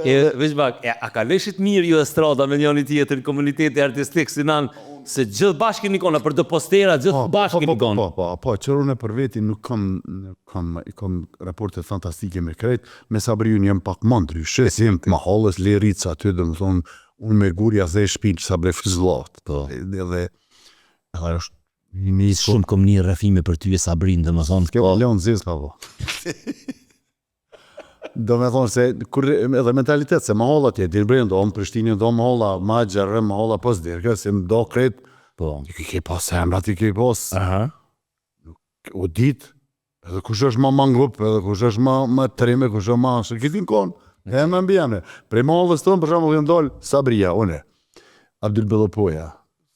E, veç pak, e, a kalojshit mirë ju estrada me njëri tjetrin komuniteti artistik si nan, se gjithë bashkë keni konë, për do postera, gjithë po, bashkë po, keni po, konë. Po, po, po, qysh unë për veti nuk kam, nuk kam, i kam raporte fantastike me krejt, me Sabriun jam pak më ndryshe, si jam të mahallës, lirica aty, do më thonë, unë me gur ja thej shpinë Sabri Fzllat. Po. Edhe, edhe është një shumë kom një rrëfime për ty e Sabrin, do më thonë. Kjo po. Leon Zez, po. Do me thonë se kur edhe mentalitet se mahalla atje din bre do në Prishtinë do mahalla ma gjerë mahalla pas derke se më do krejt po i ke pas emrat i ke pas aha nuk u dit edhe kush është ma mangup edhe kush është ma ma trim e kush është ma se kitin kon e më mbjane prej mahallës tonë për shembull janë dal Sabria unë Abdyl Bellopoja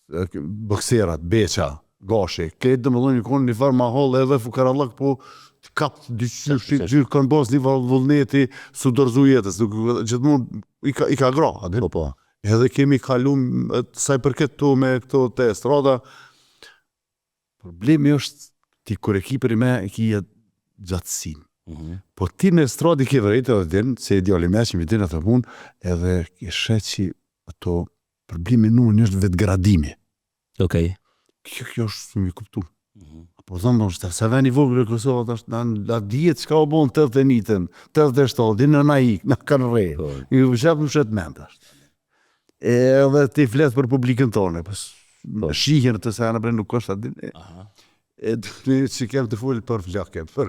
bokserat, Beqa, Gashi, krejt domethënë kon një farë mahallë edhe fukarallëk, po të kap diqysh, gjyrë kanë pas një farë vullneti, s'u dorëzu jetës, nuk, gjithmonë i ka, i ka gra, a din? Po, po. Edhe kemi kalu, sa i përket këtu me këto te estrada, problemi është ti kur e ki për me, e ki gjatësinë. Mm -hmm. Po ti në estradë i ke vrejtë edhe din, se je djalë i meçëm, i din atë punë, edhe e sheh që ato Problemi numër një është vetëgradimi. Okej. Kjo, kjo është shumë i kuptu. Mm -hmm. Po thëmë, është se vend i vogël e Kosova, tash na na dihet çka u bon 89-ën, 87, din na ik, na kanë rre. Po. I u jep më shet mend tash. Edhe ti flet për publikën tonë, po, po. shihen të se bre nuk është atë. Aha. E ne që kem të fol për flakë, për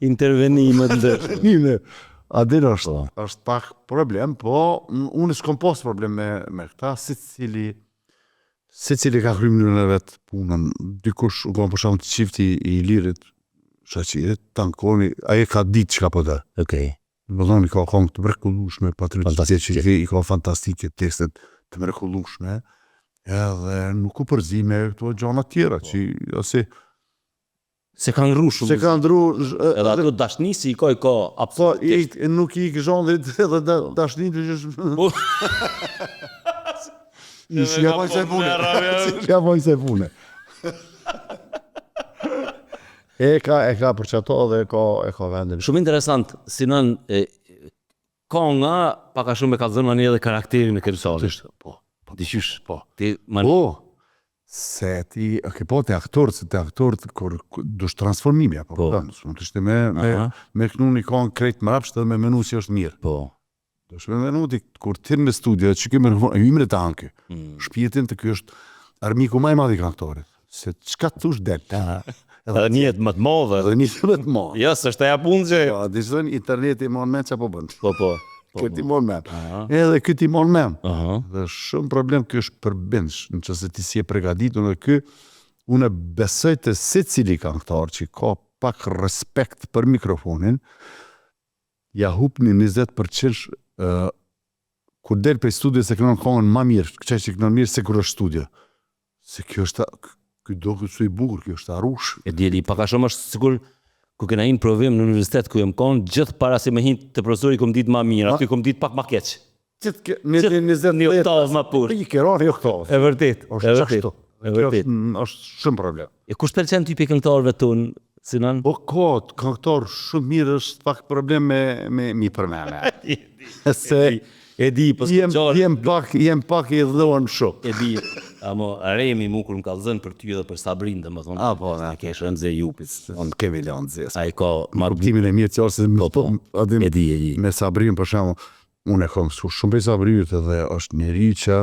Intervenime të ndryshme. Intervenime. A din është, po. është pak problem, po unë s'kom pas problem me, me këta, secili, secili ka kry mënyrën e vet punën. Dikush, u konë për shembull çifti i Ilirit, Shaqirit, tankoni, ai e ka ditë çka po do. Okej. Okay. Domethonë, i ka kongë të mrekullueshme, patriotike që i ka fantastike tekstet të mrekullueshme, edhe nuk u përzi me këto gjana tjera, po. që ose Se ka ndrru shumë. Se ka ndrru edhe ato dashni si i ka i ka po, absolutisht. Po, nuk i ik zhanrit edhe da, po. dashni të gjysh. Po. Ish ja boj se pune. Ja boj se pune. E ka e ka për çato dhe e ka e ka vendin. Shumë interesant, Sinan e, Konga pak a shumë e kallzon mani edhe karakterin e këngëtarit. Po. Po diqysh, po. Ti mani. Po. Se ti, e ke po te aktorët, se te aktorët kur dush transformimi apo po. S'mund të ishte me me me knu një kongë krejt mrapsht edhe me menu si është mirë. Po. Dush me menu ti kur ti në studio që ke me hymre të anke. Mm. Shpirtin të ky është armiku më i madh i këngëtarit. Se çka thush del. Edhe një jetë më të madhe. Edhe një jetë më të madhe. Jo, s'është ajo punë që. Po, di thon interneti më mend çfarë po bën. Po, po. po Këtë i mon men. Edhe këtë i mon men. Dhe shumë problem ky është përbindsh, në qoftë se ti s'je pregaditur dhe ky, unë besoj te secili këngëtar që ka pak respekt për mikrofonin, ja hup një 20 përqindsh kur del prej studios e kënon kongën ma mirë, qaj që kënon mirë se kur është studio. Se kjo është, ky doket si i bukur, kjo është arush. E di, e di, pak a shumë është sikur kur kena hi në provim në universitet ku jam kon, gjithë para se me hi te profesori kom ditë ma mirë, aty kom ditë pak ma keq. Gjithë ke, një një 20 një oktavë ma poshtë. I ke ra një oktavë. E vërtet, e vërtet. E vërtet. Është shumë problem. E kush të pëlqen ty prej këngëtarëve tonë, Sinan? Po ka, këngëtar shumë mirë është pak problem me me mi përmend. Se e di, po jem, jem pak, jem pak i dhënë shumë. E di. Amo Remi mu kur më kallzon për ty edhe për Sabrin, domethënë. A po, na ke Remzi Ejupit. On kemi lënë zes. Ai ka marrë kuptimin e mirë që ose po, po. A din, e di, e di. Me Sabrin për shembull, unë e kam mësu shumë prej Sabriut edhe është njeri që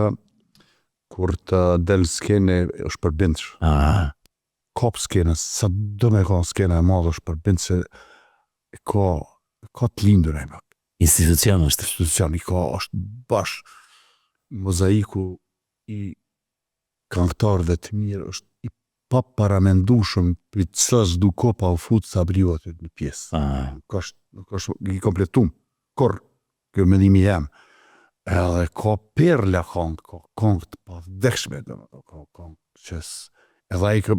kur të del në skenë është përbindsh. Ah. Kap skenën, sa do me kanë skena e madhe është përbindsh se e ka ka të lindur ai më. Institucion është. Institucion i ka është bash mozaiku i këngëtarëve të mirë është i paparamendueshëm prej sa s'du ko pa u fut Sabriu aty në pjesë. Ah. Nuk është nuk është i kompletum. Kurr. Kjo mendimi jem. Edhe ka perla kongë, ka kongë të pavdekshme, domethënë, ka kongë që s... Edhe ai ka,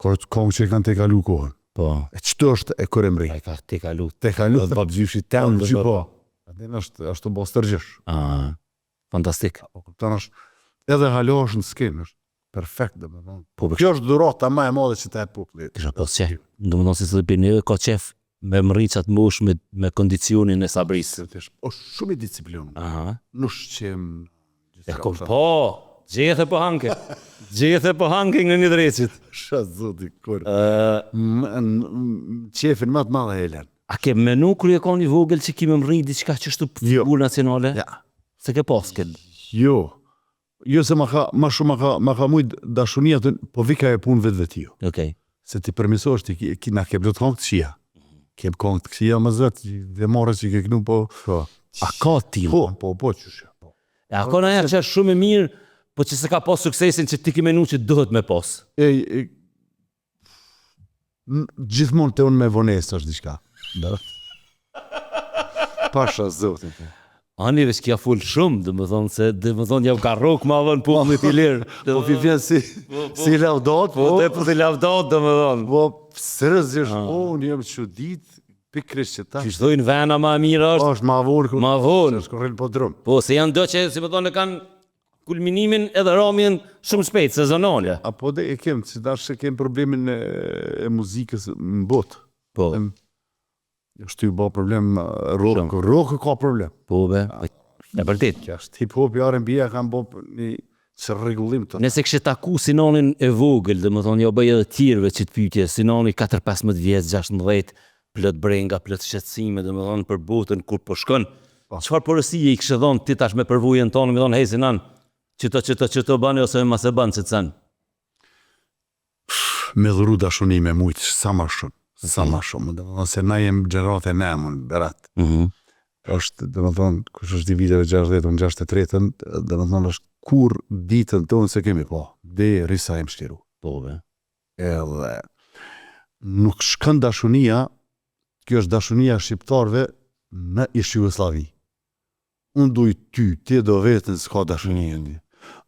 ka kongë që e kanë tejkalu kohën. Po. E qëto është e kur e mrri. Ai ka tejkalu. Tejkalu. Edhe babgjyshi tem. Që po. Atë është, është të bo stërgjysh. Ah, fantastik. Po kupton është, edhe hala është në skenë, është perfekt, domethënë. Po, Kjo është dhurata më e madhe që ta jep populli. Kisha pas qef. Domethënë se secili prej neve ka qef me mrri qatë moshë me, me kondicionin e Sabrisë. Është shumë i disiplinuar. Aha. Në ushqim. E kom, po, gjethe po hanke. Gjethe po hanke nga një dreqit. Sha zoti, kur. Ë qefin më të madh e lën. A ke menu kur je kon i vogël që ki me mrri diçka qështu Jo. figurë nacionale? Ja. Se ke pas këtë? Jo. Jo se ma ka, ma shumë ma ka, ma ka mujt dashunia të, po vika e punë vetvetiu. Okej. Se ti përmisohesh ti, ki, na ke plot këngë të këqija. Ke këngë të këqija më zot, dhe marrë që ke knu, po... Po. A ka tillë? Po, po, po, qysh. Po. E a ka ndonjëherë që është shumë e mirë, po që s'e ka pas suksesin që ti ke menu që duhet me pas? E, e gjithmonë te unë me vonesë është diçka. Da. Pasha zotin. Po. Ani veç kja fol shumë, dhe më thonë se, dhe më thonë jam ka rrok ma vënë popullit ilir. Po pi vjen si, po, po, si lavdot, po. Po, po si lavdot, dhe më thonë. Po, seriozisht, ah. po, unë jam çudit, pikërisht që ta. Qysh thojnë vena ma e mirë është. Po, është ma vonë. Ma vonë. Është korrin po drum. Po, se janë do që, si më thonë, kanë kulminimin edhe ramjen shumë shpejt, sezonale. A po dhe e kem, që tash e kem problemin e, e muzikës në botë. Po. Em, është ju bë problem rock, rock ka problem. Po be. E vërtet. Kjo është hip hop, R&B-ja kanë bë një çrregullim të. Nëse kishe taku Sinanin e vogël, domethënë jo bëj edhe tjerëve që të pyetje, Sinani 4-15 vjeç, 16, plot brenga, plot shqetësime, domethënë për botën kur po shkon. Po. Çfarë porosie i kishe dhënë ti tash me përvojën tonë, me thonë hey Sinan, qito qito qito bani ose mos e ban qit sen. Me dhuru dashuni me mujt sa ma shumë, sa ma shumë, domethënë se na jem gjeneratë e nemun, Berat. Mm -hmm. Është, domethënë, kush është i viteve 60, unë 63-ën, domethënë është kur ditën tonë se kemi po, derisa jem çliru. Po, be. Edhe nuk shkon dashunia, kjo është dashunia e shqiptarëve në ish Jugosllavi. Unë duj ty, ti e do veten, s'ka dashuni mm.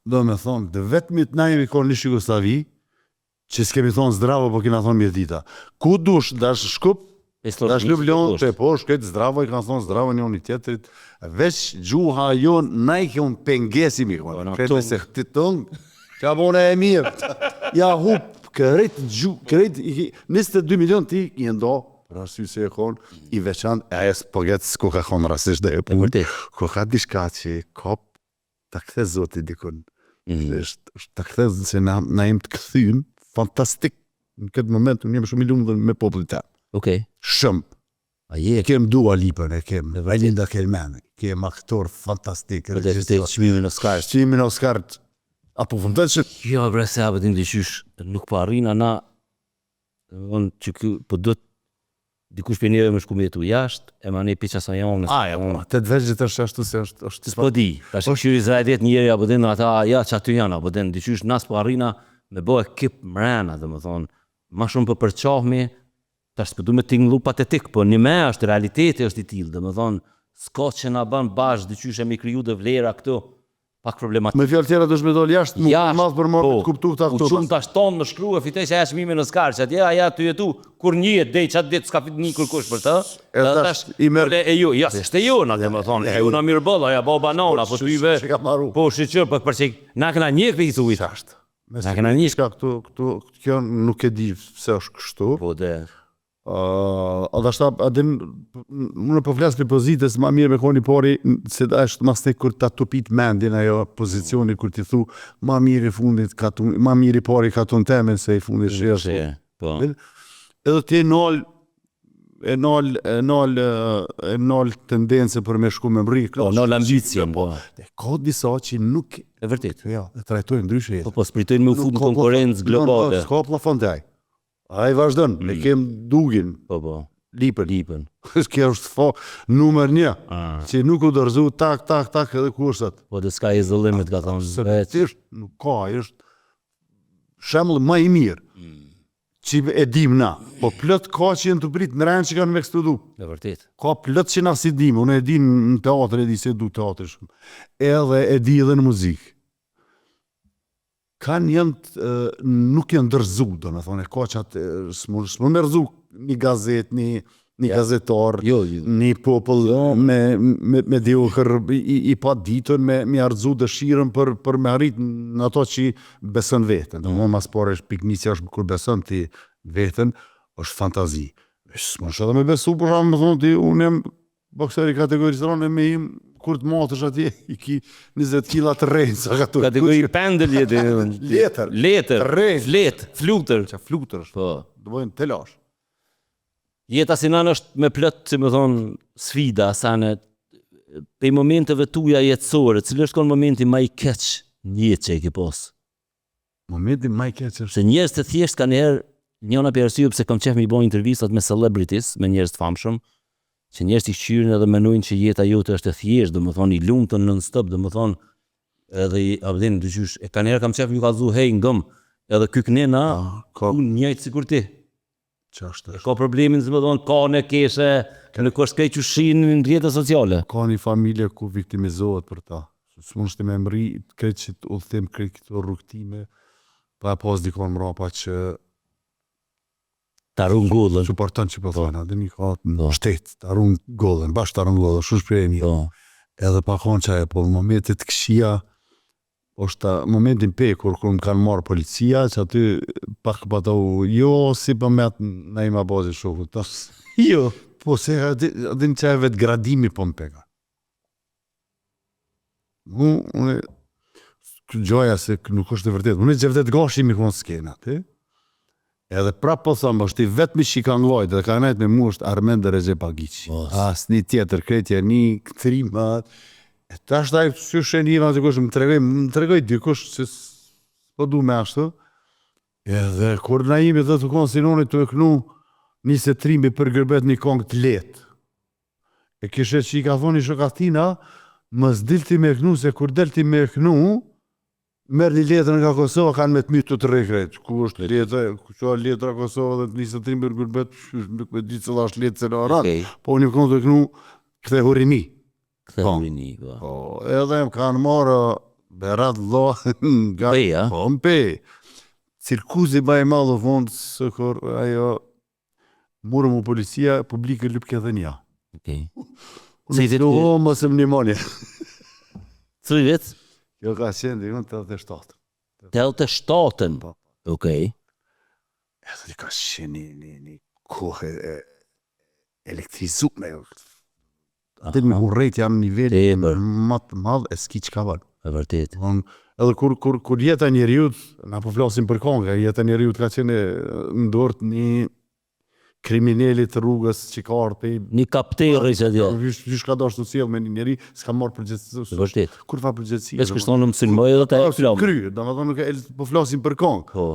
Do me thonë, të vetmit na jemi konë në ish Jugosllavi, që s'kemi thonë zdravo, po kena thonë mirëdita. Ku dush, dash Shkup, dash Ljubljanë, te po, shkret zdravo, i kanë thonë zdravo njëri tjetrit, veç gjuha jonë, na i kem pengesë mi konë. Po, Krejt se ti tong, Qa bone e mirë, ja hup krejt gju, krejt, 22 milion ti i ndo, për arsye se e kon, i veçantë, e ajo s'po get s'ku ka kon rastisht dhe e po. Vërtet. Ku ka diçka që kap ta kthe Zoti dikun. Mm. Është është ta kthe se na na jem të kthym fantastik në këtë moment unë jam shumë i lumtur me popullin tem. Okej. Okay. Shumë. A je? Kem Dua Lipën, e kem Linda Kelmenin, kem aktor fantastik, regjisor. Çmimin Oscar. Çmimin Oscar. A po vëmendon që Jo, bre se apo din diqysh, nuk po arrina na domethënë që ky po duhet dikush prej neve me shku me jetu jashtë, e ma ne pi qasaj jone. A, ja, po, të vegjët është ashtu se është është S'po di. Tash kqyri Izraelit njeri apo din ata, ja që aty janë apo din diqysh na s'po arrina me bo ekip mrena, domethënë, ma shumë po përçahmi Tash s'po du me tingllu patetik, po njëme është realiteti është i tillë, domethënë s'ka që na bën bashkë diqysh e me kriju do vlera këtu, pak problematik. Me fjalë tjera duhesh me dal jashtë, mu Jashtë, madh për më po, të kuptu këta u këtu. çum tash tonë me shkru e fitoi që aja çmimin Oscar, që atje aja ty jetu, kur njihet deri çat ditë s'ka fit një kërkush për të. E Edhe tash i merr- E ju, ja, se është e jona, domethënë, e jona mirë boll, aja bo banana, po ty be. Që ka maru. Po shyqyr, po për që na kena njek për i thuj. Jashtë. Me Na kena njek. Çka këtu, këtu, kjo nuk e di pse është kështu. Po de. Uh, a dashta, a din, unë po flas për pozitës, ma mirë me koni pori, se është mas ne kur ta tupit mendin ajo pozicioni, kur ti thu, ma mirë i fundit, katun, ma mirë i pari katun temen, se i fundit shi është. Shi, po. Edhe ti e nal, e nal, e nal, e nal tendencën për me shku me mrri. Po, nal ambicien, po. E ka disa që nuk, E vërtet. ja, e trajtojnë ndryshe jetën. Po, po, s'pritojnë me u fut në konkurrencë globale. S'ka plafon te ai. Ai vazhdon, mm. e kem Dugin, Po, po. Lipën. Lipën. Kjo është fo numër një, Ah. që nuk u dorëzu tak, tak, tak edhe ku është atë. Po, the sky is the limit, ka thonë. Veç. Absolutisht nuk ka, ai është shembull më i mirë. Mm. Që e dim na, po plot ka që janë tu prit në rend që kanë me eksplodu. E vërtet. Ka plot që na s'i dim, unë e di në teatr, e di se du teatr shumë. Edhe e di edhe në muzikë. Kanë janë, nuk janë dorëzu, do me thonë, e ka që atë, s'mund s'mund me rrëzu një gazetë, një, një gazetar, Jo, jo. një popull me, me, mediokër, i, i pa ditën, me, me rrëzu dëshirën për, për me arrit në ato që beson veten. Do më mas pare është piknisja është kur beson ti veten, është fantazi. S'munsh edhe me besu, për shembull, me thonë ti, unë jam bokser i kategorisë rëndë me im, kur të matësh atje, i ki 20 kila të rejnë, sa ka tu. Kategori pendël jeti. Letër. Letër. Rejnë. Flet, flutër. Që flutër është, Po. do bëjnë telash. Jeta Sinan është me plot, si më thonë, sfida, sane, pe momenteve tuja jetësore, cili është kon momenti ma i keq në jetë që e ke pas? Momenti më i keq është Se njerëz të thjesht kanë herë njëna për arsye pse kam qef mi bë intervistat me celebrities, me njerëz të famshëm, që njerëz i kqyrin edhe menojnë që jeta jote është e thjeshtë, domethënë i lumtur non stop, domethënë edhe i abdin dyqysh, e kanë herë kam qef ju kallzu hey ngëm, edhe ky knena, ka unë njëjtë sikur ti. që është Ka problemin, si më thonë, ka në keshe, nuk është krejt qyshin në rrjetet sociale. ka një familje ku viktimizohet për ta. S'mund të me mri krejt që të udhëtim, krejt këto rrugtime, pa e pas dikon mrapa që Ta run gollën. suporton që po thonë, atë një ka Po. shtet, ta run gollën, bash ta run gollën, shumë shprehje e mirë. Po. Edhe pa konë që ajo, po në momentet të këqija, është ta, momentin pe, kur, kur më kanë marrë policia, që aty pak pa ta u, jo, si po me atë na ima bazi shoku, ta, Jo. po se aty aty në që e vetë gradimi po më peka. Unë, unë, gjoja se nuk është e vërtetë, unë e Xhevdet Gashi mi konë skena, aty. Edhe prapë po them, është i vetmi që i ka ngajt dhe ka nejt me mua është Armend Rexhepagiqi. Po. Asnjë tjetër, krejt janë një trima. E tash ai sysh e njëva dikush më tregoi, më tregoi dikush se s'po du me ashtu. Edhe kur na jemi dhe të konë Sinoni të e knu njëse trimi për gërbet një kongë të lehtë. E kishe që i ka thonë i shokatina, mos dil ti me knu, se kur del ti me knu, merr një letër nga Kosova, kanë me të mytë të të rrekrejt. Ku është letra, ku është letra Kosova dhe të nisë të për gurbet, nuk me di cila është letra cila rat. Okej. Po unë i kom të knu, kthehu rini. Kthehu Po. rini, po. Po, edhe më kanë marrë Berat vlla nga Pej, a? Po, në pej. Cirkuzi ba i madh u fund se kur ajo murë mu policia, publike lypke edhe nja. Okej. Unë Se i dit- O, mos e më nimoni. Cili vit? Jo ka qenë dikun 87. 87-ën. Po. Okej. Edhe ka qenë një, një, një kohë e, elektrizume. Atë me urrejt janë në nivel Tepër. më të madh e s'ki çka bën. E vërtet. Von, edhe kur kur kur jeta e njeriut, na po flasim për këngë, jeta e njeriut ka qenë e, në dorë të një krimineli të rrugës që ka ardhur pe Një kapterë që atje. Gjysh ka dashur të sjell me një njeri, s'ka marrë përgjegjësi. E vërtet. Kur fa përgjegjësi? Veç kështu unë më sulmoj edhe ta Po, flam. Kry, domethënë nuk e po flasim për këngë. Po.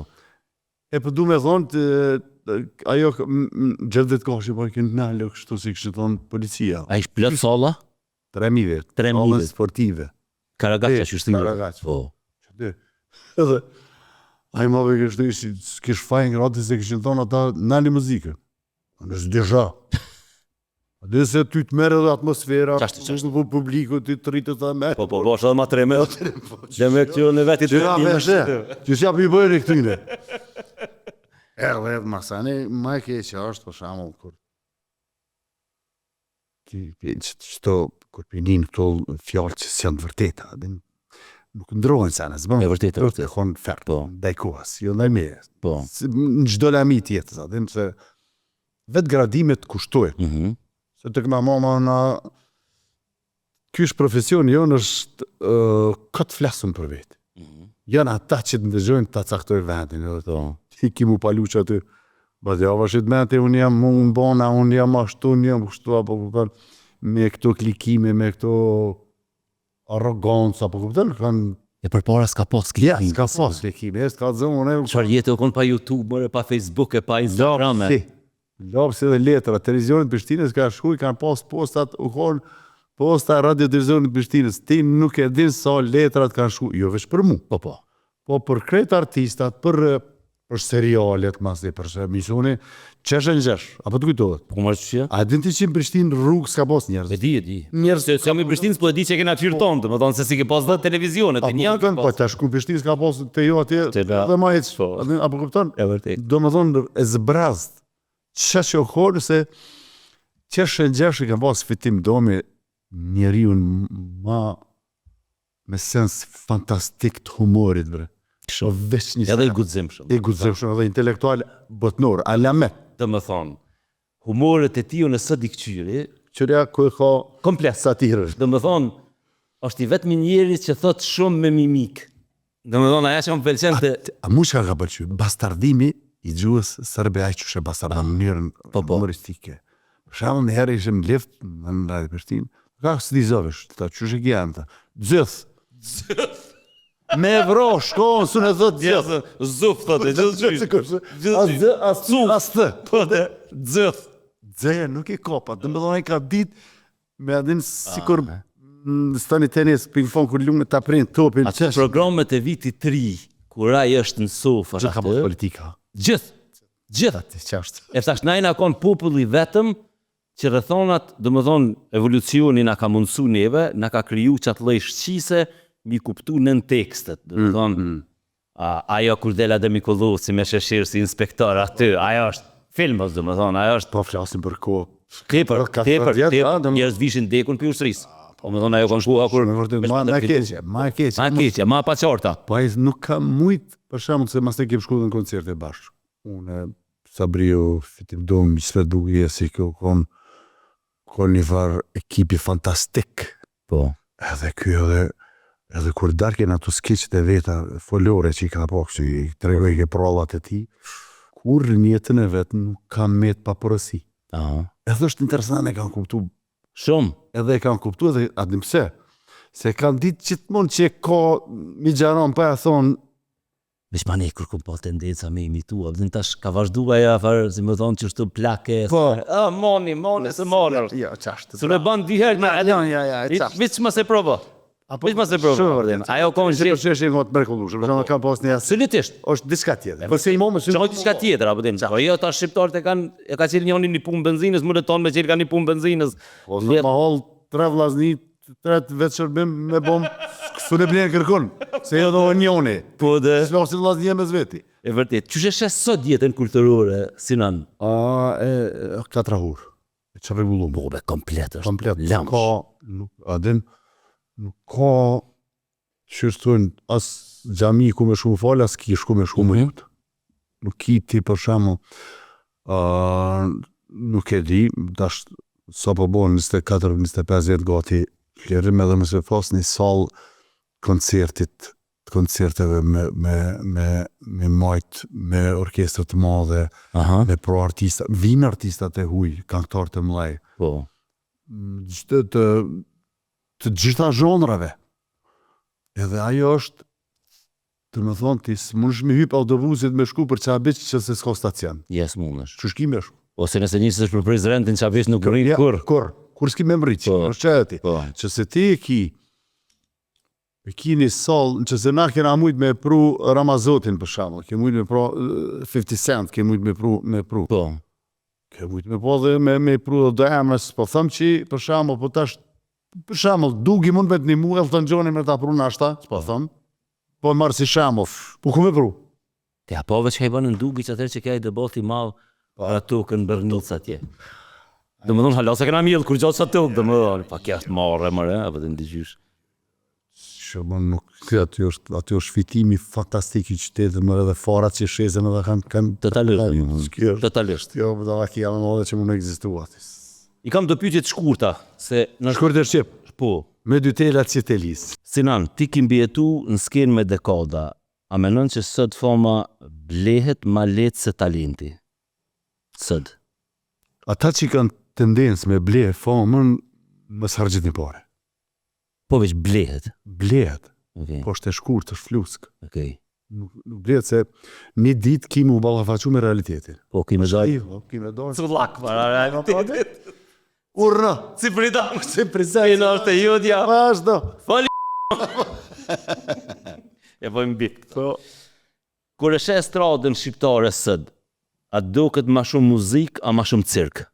E po du me thonë, të, ajo Xhevdet Gashi po e kënë nalë kështu si kishte thonë policia. A ish plot salla? 3000 vet. 3000 Sallën vet. sportive. Karagaç E, që është thirrur. Karagaç. Po. Që Edhe ai më vë kështu ishi, s'kish fajin gratis se kishin thonë ata nali muzikën. Unë s'disha. A di se ty të merr edhe atmosfera, Qashtu, qashtu. po publiku ty të rritet ta merr. Po po, po, është edhe ma treme. Dhe me këtyre në vetit Që ja veshe, që s'ja pi bëjnë këtyne. Edhe edhe masane, ma e keqe është, për shembull, kur ti qëto, kur pinin këto fjalë që s'janë të vërteta, din, nuk ndrohen se anë, s'bën. E vërtetë, e vërtetë. Kon fer, Po. ndaj kohës, jo ndaj meje. Po. Si- Në çdo lami të jetës, a din se vetë gradimet kushtojnë. Mhm. Se tek na mama na ky është profesioni jonë është uh, këtë flasëm për vetë. Mhm. Janë ata që të ndëgjojnë ta caktojnë vendin, edhe Po. ti ki mu palu që aty. Ba djava shit mente, unë jam unë bona, unë jam ashtu, unë jam kështu, apo kupton, me këto klikime, me këto arrogancë, apo kupton, kanë, E përpara s'ka pas ja, klikime. s'ka pas klikime, s'ka zënë, unë Çfarë jetë u kon pa YouTube, more, pa Facebook e pa Instagram. e. Si, lapsi dhe letra, televizionit Prishtinës ka shku, i kanë pas postat, u konë posta radio televizionit Prishtinës, ti nuk e din sa letrat kanë shku, jo veç për mu, Po po. po për krejt artistat, për eh, Për serialet, mas dhe për emisioni, qesh e ngjesh, apo të kujtohet? Po më që? A din ti që në Prishtinë rrugë s'ka pas njerëz? E di, e di. Njerëz Se se jam i Prishtinës, po e di që kena qyrë tonë, do të thonë se si ke pas dhe televizionet, Apo e një kupton, po tash ku në Prishtinë s'ka pas te jo atje, Te na- dhe ma hiç. Po. A din, apo kupton? E vërtet. Do më thonë e zbrazt. Qa që o konë se qesh e ngjesh i kanë pas Fitim Domi njeriun ma me sens fantastik të humorit bre. Po veç një Edhe i guximshëm. i guximshëm edhe intelektual botnor, alamet. Do më thonë, humoret e tij unë sot i këqyri, Qërja ku e ka komplet. satirë. Do më thonë, është i vetmi njeri që thot shumë me mimik. Do më thonë, aja që më pëlqen të... A mu çka ka pëlqy? Bastardimi i gjuhës serbe ai qysh e bastardon në mënyrën Po, po. humoristike. Për shembull, një herë ishim në lift në Radio Prishtinë, ka si di zovesh, ta qysh e ki ta. Gjithë. Me vro, shkon, s'u e thot gjithë. Zuf, thotë, gjithë Gjithë. As zë, as as të. Po dhe, gjithë. Xeja nuk e kapa, do të thonë ai ka ditë me adin sikur në stani tenis, ping pong kur lumë ta prin topin. Atë programet e vitit të ri, kur ai është në sofë, Gjithë ka aty, pas politika. Gjithë, gjithë. Atë çështë. E thash, na i na kon populli vetëm që rrethonat, do më thonë, evolucioni na ka mundësu neve, na ka kriju qatë lloj shqise mi kuptu nën tekstet. Do më thonë, a, ajo kur del Adem Mikullovci me sheshir si inspektor aty, ajo është film, do më thonë, ajo është Po flasim për kohë. tepër, Për 40 tepër, vjet, tepër, a, do më- njerëz vishin dekun për ushtrisë. Po më thonë, ajo kanë shkua kur... Në vërtet, ma ma e keqe, ma e keqe. Ma e keqe, ma e paqarta. Po ai nuk ka mujt, për shembull, se mas ne kemi shkuar në koncerte bashkë. Unë, Sabriu, Fitim Domi, Svet Bugie, si kjo kon kon një farë ekipi fantastik. Po. Edhe ky edhe edhe kur dalken ato skeqet e veta folore që i ka pa kështu i tregoi ke prallat e tij, kur në jetën e vet nuk ka met pa porosi. Aha. Edhe është interesant e kanë kuptu Shumë. edhe e kanë kuptu edhe a din pse? Se kanë ditë gjithmonë që ka mi gjaron pa e thonë Veç ma ne kur kom pa tendenca me imitu, a vëdin tash ka vazhdu ajo afarë, si më thonë, që shtu plake. Po. A, moni, moni, se moni. Jo, qashtë. Se në ban dy herë, ma, edhe, Jo, ja, ja, e qashtë. veç mos e provo. Apo Veç mos e provo. Shumë vërtet. Ajo ka Se një për çështje më të mrekullueshme, për shembull kam pas një as Absolutisht. është diçka tjetër. Po se i momë Çka diçka tjetër apo din. Po jo tash shqiptarët e kanë e ka qenë njëri një punë benzinës, më tonë me qenë ka një punë benzinës. Po ma holl tre vllazni, tre të vetë shërbim me bom, s'u ne blen kërkon, se jo do njoni. Po dhe S'lasin vllazni mes veti. e vërtet. Qysh e sheh sot jetën kulturore Sinan? A e, e ka trahur. E çfarë rregullum? Po be komplet është. Komplet. Lamsh. Ka nuk a din nuk ka qysh thonë as xhami ku me shku më fal, as kish ku me shku më Mhm. lut. Nuk ki ti për shembull ë nuk e di, tash sa po bëhen 24 25 vjet gati flerim edhe mos e flas një sallë koncertit të koncerteve me me me me majt me orkestrë të madhe, Aha. me pro artista, vinë artistat e huaj, këngëtarë të mëdhej Po. çdo të të gjitha zhanrave. Edhe ajo është, të më thonë, ti s'mundesh me hyp autobusit me shku për Çabiq që se s'ka stacion. Jes mundesh. Qysh ki me shku? Ose nëse nisësh për Prizrenin Çabiq nuk rrin Ja, kur. Kur, kur s'ki me mrrit, Po. është çajo ti. Po. Që se ti e ki, e ki një sallë, që se na kena mujt me pru Ramazotin për shembull, ke mujt me pru eh, 50 Cent, ke mujt me pru me pru. Po. Ke mujt me po dhe me me pru dhe do emra, s'po them që për shembull, po tash për shembull, Dugi mund me të nimu Elton Johni me ta pru nashta, s'po them. Po e marr si shembull. Po ku me pru? Te apo veç ka i bënë në Dugi që atëherë që kja i debati i madh për ato tokën Bërnic atje. Do më thonë, hala se kena mjell, kur gjatë sa tokë, do më thonë, pa kja është marre, mëre, apo të ndigjysh. Që më nuk, ky aty është aty është fitimi fantastik i qytetit, më edhe farat që shesin edhe kanë kanë Totalisht. Kjo është Totalisht. kjo do ta kja më madhe që mund të ekzistu aty. I kam do pyetje të shkurta, se në Shkurt e shqip, po, me dy tela që telis. Sinan, ti ki mbijetu në skenë me dekada, a menon që sot fama blehet ma lehtë se talenti? Sot. Ata që kanë tendencë me ble famën, mos harxhit një pare. Po veç blehet. Blehet, Okej, po është e shkurt, është flusk. okej. Nuk, nuk blehet se një ditë ki mu ballafaqu me realitetin. Po, ki me daj. Po, ki me dojë. Cullak para realitetit. Urra! Si prita. Si prizaj. Ina është e jodja. Vazhdo! Fali. E bëjmë bit. Po. Kur e sheh estradën shqiptare sot, a duket ma shumë muzikë a ma shumë cirk?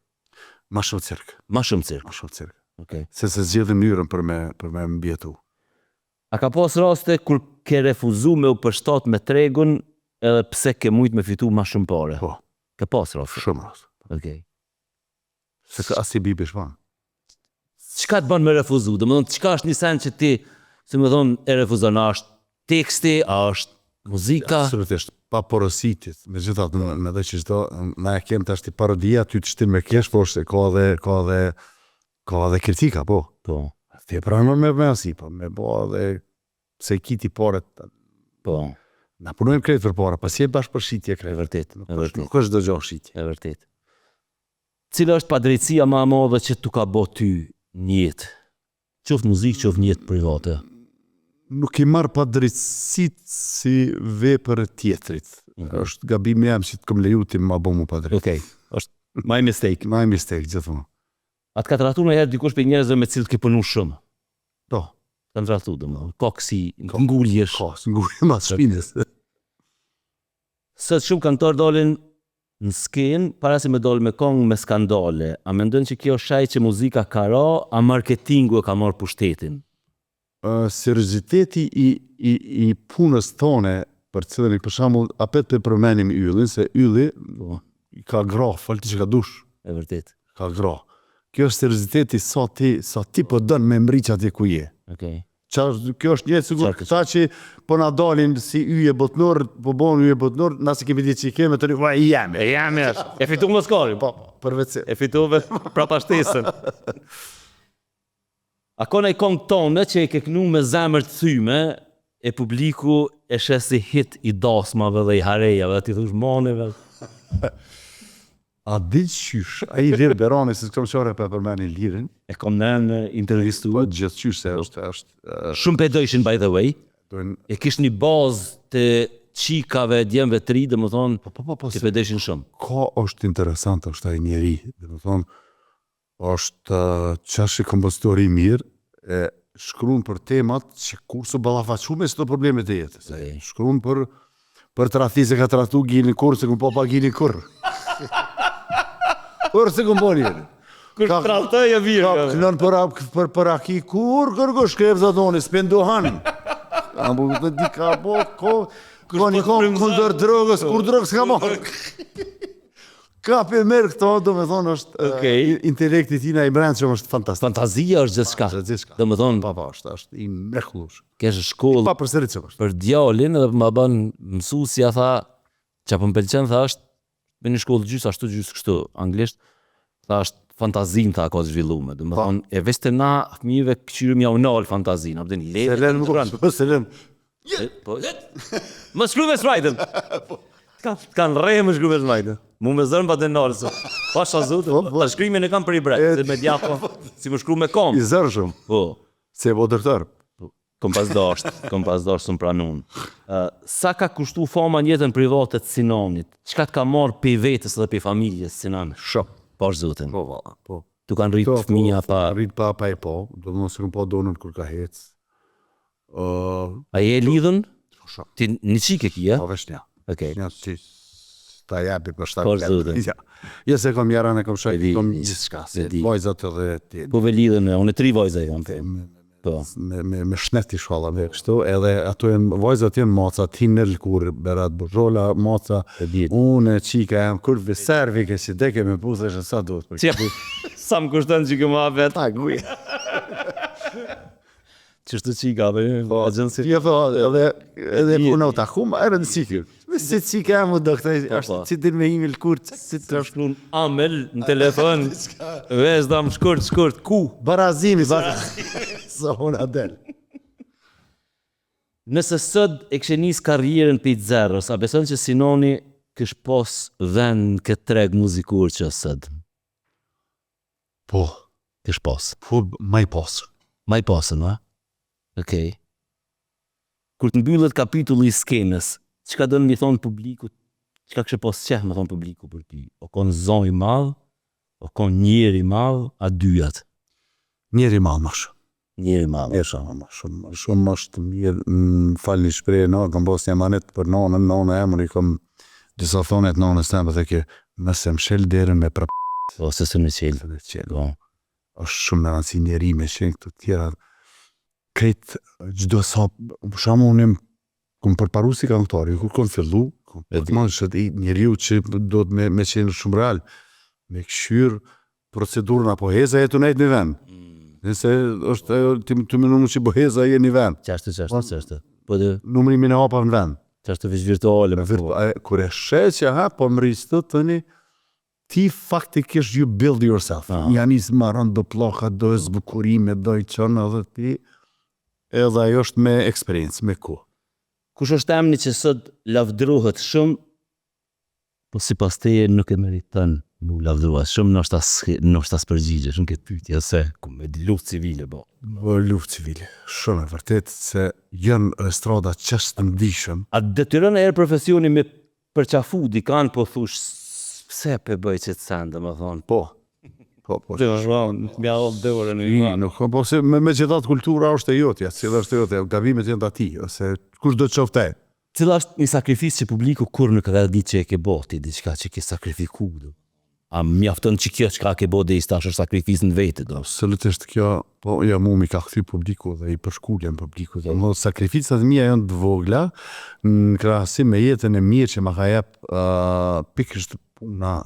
Ma shumë cirk. Ma shumë cirk. Ma shumë cirk. Okej. Se se zgjedhim mënyrën për me për me mbijetu. A ka pas raste kur ke refuzu me u përshtat me tregun edhe pse ke mujt me fitu ma shumë pare? Po. Ke pas raste? Shumë raste. Okej. Se ka asi bibi shpan. Çka të bën me refuzu? Domethënë çka është një sen që ti, si me thonë, e refuzon? A është teksti, a është muzika? Absolutisht, pa porositit. Megjithatë, mendoj që çdo na e kem tash ti parodia ty të shtin me kesh, po është ka edhe ka edhe ka edhe kritika, po. Po. Ti e pranon me me asi, po me bo edhe se i ki ti paret. Po. Na punojmë krejt për para, pa si e bash për shitje krejt. E vërtet, e vërtet. Nuk është çdo gjë shitje. E vërtet. Cila është padrejtësia ma e madhe që t'u ka bo ty në jetë? Qoftë muzikë, qoftë në jetë private. Nuk i marr padrejtësitë si vepër e tjetrit. Mm -hmm. Është gabimi jem që të kom leju ti ma bo mu padrejtë. Okej, okay. është my mistake. My mistake, gjithmonë. A të ka tradhtu ndonjëherë dikush prej njerëzve me cilët ke punu shumë? Po. Kanë tradhtu, domethënë. Ka kësi nguljesh. Ka, ngulje mas shpinës. Sot shumë këngëtarë dalin në skenë para se me dalë me kongë me skandale. A mendon që kjo është shaj që muzika ka ra, a marketingu e ka marrë pushtetin? Serioziteti i i i punës tone për cilën për shembull apet po e përmendim Yllin se Ylli po. ka gra, fol ti çka dush. E vërtet. Ka gra. Kjo është serioziteti sa ti sa ti po don me mrri atje ku je. Okej. Okay. Qa është, kjo është njëjtë sikur këta që po na dalin si yje botnor, po bon yje botnor, na s'i kemi ditë që i kemi, tani ua i jemi. E jemi është. E fituam Oscarin. Po, po, përveç se. E fituam prapashtesën. A ka naj kongë tone që e ke knu me zemër të thyme e publiku e sheh si hit i dasmave dhe i harejave dhe ti thush mane vetë. A di qysh, ai Ilir Berani, se s'kam qare pa e përmend Ilirin. E kom në në intervistu. Po gjithë qysh se është, është... Shumë pe dojshin by the way. Dojnë... E kish një bazë të çikave, djemve të ri, domethonë, po, po, po, po, që pe dojshin shumë. Ka është interesant është ai njeri, domethonë, Është qashi kompozitor i mirë, e shkruan për temat që kurrë s'u ballafaqu me këto problemet e jetës. E shkruan për për tradhti se ka tradhtu Gilin kurrë s'e kom pa pa Gilin kurrë. Kurrë s'e kom pa njeri. Kur tradhtoj e mirë. Ka knon për për për aki kur kur kur shkrep zatoni s'pin duhan. Apo të di ka bo ko ko një kom kundër drogës, kur drogë s'ka marrë. Ka pe merr këto, do me thonë është okay. intelekti i tina i brendshëm është fantastik. Fantazia është gjithçka. Është gjithçka. Do me thonë, pa pa, është, është i mrekullueshëm. Kesh shkollë. Pa përsëritshëm është. Për djalin edhe ma bën mësuesja tha, çka po më pëlqen tha është me një shkollë gjysë ashtu gjysë kështu anglisht, tha është fantazinë tha ka të zhvillume. Do me thonë, e veç te na fëmijëve këqyrim ja u nal fantazinë, apo din le. Se lën më, se lën. Po, më shkru me shmajtën. Po. Kanë rreh më shkru me shmajtën. Mu me zërën pa të nalë, së. Pa shazu, po, po. shkrimin e kam për i bre, se me djapo, si më shkru me kom. I zërshëm. Po. Se e bo doktor. Po. Kom pas dasht, kom pas dasht, s'më pranun. Uh, sa ka kushtu fama në jetën private të Sinanit? Çka të ka marrë pej vetës dhe pej familjes, Sinan? Shumë. Po zotin. Po, valla, po. Tu kanë rritë po, fëmija pa... Rritë pa, pa e po, do të mos e kom pa donën kur ka hecë. Uh, A je lidhun? Po shumë. Ti një çikë e ki, Po veç një. Okej. Një që ta japi për shtatë. Po zotin. Ja. Jo se kom jaran e kom shok, di, kom gjithçka, se e di. vajzat edhe ti. Po ve lidhun, unë tri vajza jam. Me, Po. me, me, me shnet ishalla me kështu, edhe ato janë vajzat janë maca, ti në lëkurë, Berat Buzhola, maca, E di. unë çika jam kur vi servi ke si deke me puthësh e sa duhet. Qe, sa më kushton që ke muhabet? Ta guj. Qështu qika, dhe Po, agjensi. Jo, po, edhe edhe puna u takum, e rëndësi kjo. Me se çika jam u doktor, Po, është po. si din me email kur, si Të shkruan Amel në telefon. Veç dam shkurt, shkurt, ku? Barazimi, barazimi. Sa unë del. Nëse sot e kishe nis karrierën prej zeros, a beson që Sinani kish pas vend në këtë treg muzikor që është sot? Po. Kish pas. Po, ma i pasur. Ma i pasur, a? Okej. Kur të mbyllet kapitulli i skenës, çka don me i thonë publikut, çka kishe pas qef me thonë publiku për ty? O kon zo i madh, o kon njeri i madh, a dyjat? Njeri i madh ma shumë. Njeri i madh. Mirë shumë, shumë, shumë është mirë, më falni shprehje, no, kam pas një amanet për nonën, nona emër i kam disa thonet nonës teme, dhe ke, nëse më shel derën me prap, Ose se në qelë. se në qelë. Po. Është shumë me rëndësi njeri me qenë këto tjera. Krejt, çdo sa, për shembull unë jam kum përparu si këngëtar, jo kur kom fillu, kom E di. më është i njeriu që duhet me, me qenë shumë real, me këshyr procedurën apo heza jetu nejt një vend. Nëse është ajo ti të menu që boheza je një vend, Qashtu, qashtu, qashtu. Po dhe, numrimin e hapave në vend. qashtu veç virtuale. me Virtu, e, kur e sheh që ha, po më rristu tani, ti faktikisht you build yourself. Aha. Ja nis marron do pllaka, do zbukurime, do i çon edhe ti edhe ajo është me eksperiencë, me kohë. Kush është emni që sot lavdrohet shumë, po sipas teje nuk e meriton mu lavdrua shumë, ndoshta s'ke- ndoshta s'përgjigjesh në këtë pyetje se ku me luftë civile bo. Bë luftë civile, shumë e vërtet se janë estrada qështë të ndishëm. A të detyron e herë profesioni me përqafu dikan, po thush "S- pse pe bëj qëtë sen, domethënë. Po. Po, po. Të vazhdon, mja hop dorën i Nuk, po se me, me gjithatë kultura është e jotja, cila është e jotja, gabimet janë të atij, ose kush do të qoftë ai. Cila është një sakrificë që publiku kur nuk ka ditë që e ke bo ti, diçka që ke sakrifiku, do. A mjafton që kjo çka ke bo deri tash është sakrificë në vete, do. Absolutisht kjo, po jo, mu mi ka kthy publiku dhe i përshkuljen publiku. Do më sakrificat e mia janë të vogla në krahasim me jetën e mirë që ma ka jep uh, pikërisht puna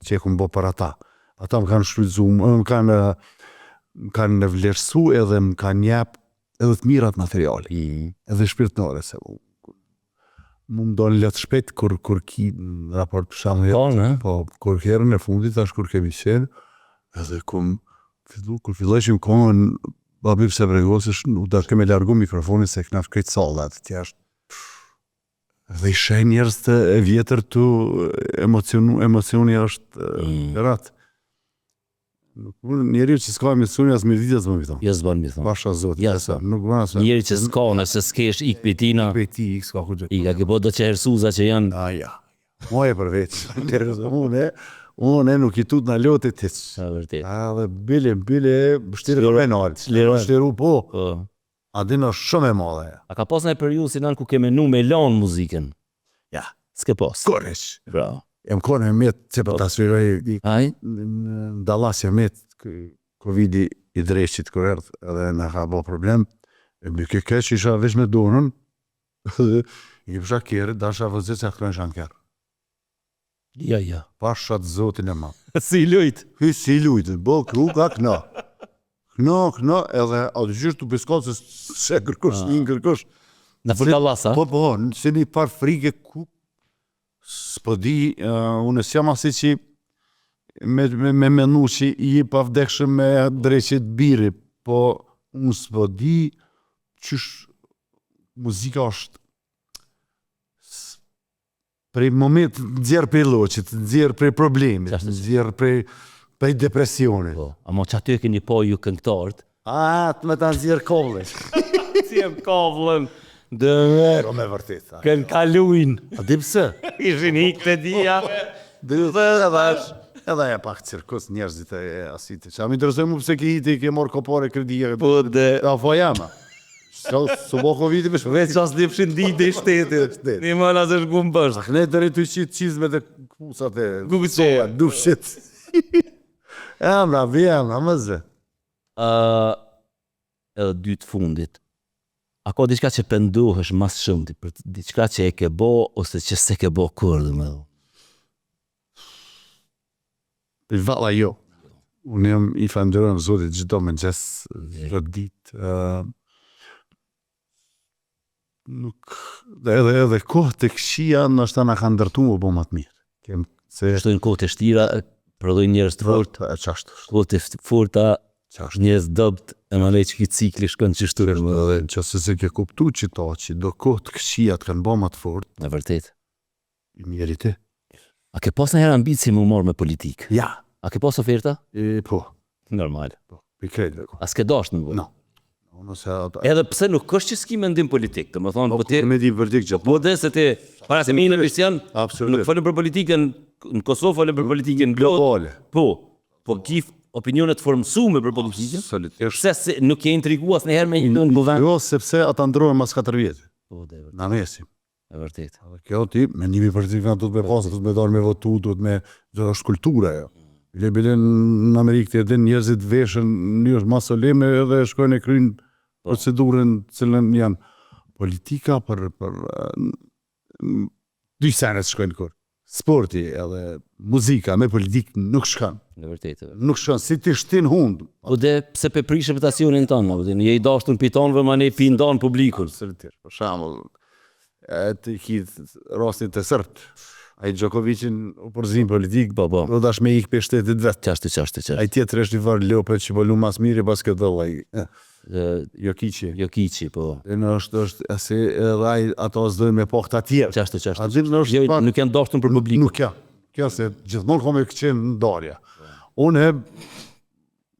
që e kum bo për ata. Ata më kanë shfrytzu, më më kanë më kanë vlerësu edhe më kanë jep edhe të mirat materiale, Mm. edhe shpirtnore se mu mu më donë lot shpejt kur kur ki në raport për shembull Po, ne? Po, kur herën e fundit tash kur kemi qenë, edhe kum fillu, kur fillojshim kohën, babi pse bregosësh, u dash kemi largu mikrofonin se knaf krejt salla atë jashtë. Dhe i sheh njerëz të e vjetër tu emocionu, emocioni është Mm. mm. rat. Nuk mund njeriu që s'ka emocioni as mirëdita s'bën mi thonë. Jo s'bën mi thonë. Pasha Zotit, Ja, besa, nuk bën as. Njeri që s'ka, nëse s'kesh ik petina, Prej ti ik s'ka ku gjë. i ka ke bo do që hersuza që janë A ja. Moje përveç. Unë, unë nuk i tut në lotit hiç. Sa vërtet. A dhe bile, bile, vështirë Çliroj- penal. çliroj. Vështiru po. Po. A din është shumë e madhe. A ka pas një periudhë si nan ku ke menu me lanë muzikën? Ja. S'ke pas. Korreq. Bravo. Jam kone me mjet, që po ta sfiroj i- Ai? në Dallas jam met, k- Covidi i dreqit kur erdh edhe na ka bo problem. E më ke keq isha veç me dorën. Dhe i kisha kerrit, dasha vozit se atë në kerr. Ja, ja. Pasha të zotin e madh. Si lujt. Hy si lujtë, bo kruka, kno. Kno, kno, edhe a të gjysh të piskot se s'e kërkush, Ah. një kërkush. Në për Dallas, a? Po, po, në- si një parë frike ku s'po di, uh, unë s'jam asi që me, me, me menu që i pa vdekshëm me dreqit biri, po unë s'po di qysh muzika është s- prej moment nxjerr prej loqit, nxjerr prej problemit, Qashtu që- nxjerr prej prej depresionit. Po. Amo që aty e keni po ju këngëtarët? A, të me ta nxjerr kovllën. Si e kavllën. Dëmer. Po me vërtet. a. Kën kalujn. A di pse? Ishin ik të dia. Dhe edhe është edhe e pak cirkus njerëzit e, e asit. Qa më interesoj mu pse ke hiti, ke marrë kopore kredia. Po dhe. A po jam. S'o s'u bo Covidi më shumë. Veç as lipshin ditë i shtetit. Shtetit. Një mëna se shkum bësht. Ne deri të qit çizmet e kupusat e Guqe. dufshit. Emra, vjemra, më zë. Ë, edhe dy të fundit. A ka diçka që pendohesh mas shumti për diçka që e ke bo ose që s'e ke bo kurrë, domethënë? Valla jo. Unë jam i falënderoj Zotit çdo mëngjes, çdo ditë. ë nuk dhe edhe edhe kohë të këqija ndoshta na kanë ndërtuar më bo më të mirë. Kem se Shtojnë kohë të shtira, prodhojnë njerëz të fortë, E çashtu. kohë të ft- forta, Çashtu. njerëz dobt, e më që ky cikli shkon qështu. Edhe në qëse se ke kuptu që ta që do kohë të këqija të kanë bë më të fortë, Në vërtet. i mjeri ti. A ke pas ndonjëherë ambicie me u marr me politikë? Ja. A ke pas oferta? E, po, Normal. po, i krejt. A s'ke dasht në bo? No. Unë se ato... Edhe pse nuk është që s'ki mendim politik, domethënë, po ti Me di vërtik gjithmonë. Po dhe se ti para se mi në Kristian, nuk Absolutisht. folëm për politikën në Kosovë, folëm për politikën globale. Globale. Po, po ki opinione të formësume për politikën. Absolutisht. Pse se nuk je intrigu asnjëherë me një në kuvend? Jo, sepse ata ndrohen mas 4 vjetë. Po, dhe, Na mesim. e vërtet. Edhe kjo ti, mendimi politik na duhet me pas, duhet me dalë me votu, duhet me, do është kultura ajo. Bile bile në Amerikë ti e din njerëzit veshen në mënyrë më solemne edhe shkojnë e kryjnë procedurën të cilën janë. Politika për për eh, n- dy sene shkojnë kur. Sporti edhe muzika me politikë nuk shkon. Në vërtet. e vërtet. Nuk shkon si ti shtin hund. Po dhe pse pe prish reputacionin tonë, më kupton? Je i dashtun pitonëve, ma ne pi ndan publikun. Absolutisht. Për shembull, e ti ki rastin të sërbt. Ai Djokovicin u përzin politik, Po, po. do dash me ik pe shtetit vet. Qashtu, qashtu, qashtu. Ai tjetër është një farë lope që po lu mas miri basketboll ai. Eh, Ë, Jokiqi. Jokiqi, po. E në është është asi edhe ai ato s'dojnë me pa këta tjerë. Qashtu, qashtu. A din është Jo, pak- nuk janë dashtun për publikun. Nuk ja. Kjo se gjithmonë ka me qenë ndarja. Unë e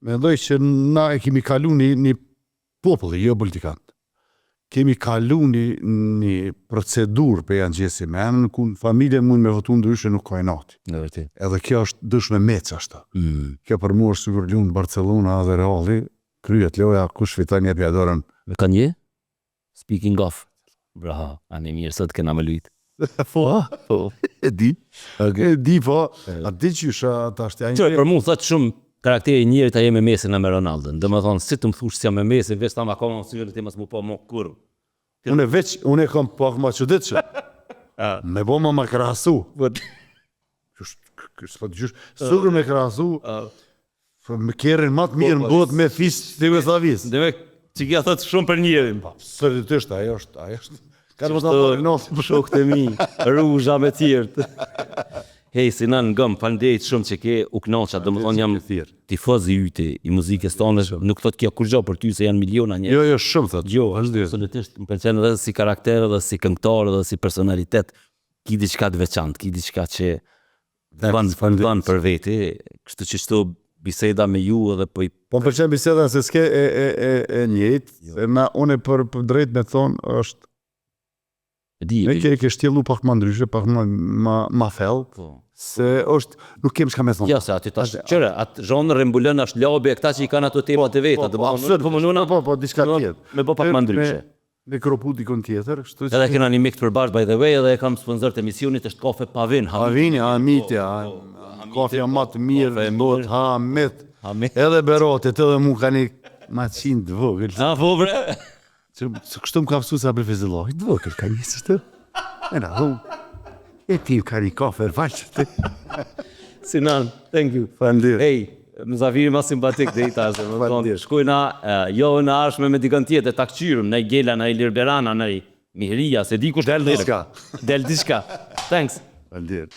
mendoj që na e kemi kalu një, një populli, jo politikan. Kemi kalu një, një procedurë për janë gjesi me emën, ku në familje mund me votu ndryshe nuk ka inati. Në vërtet. Edhe kjo është dëshme me ashtë. Mm. Kjo për mua është sikur luan Barcelona dhe Reali, kryet loja, kush fiton jep ja dorën. Me kanë je? Speaking of. Bra, ani mirë, sot kena më lujt. Po, Po. e di. E di po. A di qysh a, tash ti ai. Qyre, për mu thot shumë karakteri i njerit a je me Messin a me Ronaldon. Do më thonë, si të më thush si jam me Messin, veç ta ma ka më syrin ti mos mu po mo kurrë. Unë veç, unë e kam pak ma çuditshëm. Me bo ma ma krahasu. Po, Qysh, qysh, s'po të gjysh, sukur me krahasu, po me kerrin ma të mirë në botë me fis të Jugosllavisë. Dhe me, që kjo thot shumë për njerin. Po, absolutisht, ajo është, ajo është. Ka të mos na Qështu- thonë noti. Shokët e mi, Ruzha me tjerët. Hej, Sinan, ngëm, faleminderit shumë që ke u kënaqa, domethënë jam tifoz i yti, i muzikës tonë, nuk thot kjo kurrgjë për ty se janë miliona njerëz. Jo, jo, shumë thot. Jo, vazhdi. absolutisht më pëlqen edhe si karakter, edhe si këngëtar, edhe si personalitet. Ki diçka të veçantë, ki diçka që bën faleminderit. bën për veti, kështu që çto biseda me ju edhe po i Po më pëlqen biseda se s'ke e e e e njëjtë, se na unë për për drejt me thonë është e di. ne ke ke shtjellu pak më ndryshe, pak më më më thellë, Po. se është nuk kem çka me thonë. Ja, se aty tash, qëre, atë zhanër e mbulon është labi e këta që i kanë ato temat e veta, po, absolut, po mënuna, po, po, diçka tjetër. Me bë pak më ndryshe. Me, me kropu dikon tjetër, kështu që Edhe kena një mik të përbashkët by the way, edhe e kam sponsor të emisionit, është kafe Pavin. A vini, a miti, a kafja ma të mirë, Kafe e në botë, ha mit. Hamit. Edhe Berotit, edhe mu ka një maqinë të vogël. A po bre? Që, që kështu më ka mësu sa për Fezillah, të vogël ka një qështu. E na dhum. E ti ka një kafe rvalë ti. Sinan, thank you. Faleminderit. Ej, Muzafiri ma simpatik dhe i tash, më thonë, Faleminderit. shkojna eh, jo në ardhshme me dikën tjetër, ta kqyrim, në Gela, në Ilir Berana, në Mihria, se di kush Del diçka. Del diçka. Thanks. Faleminderit.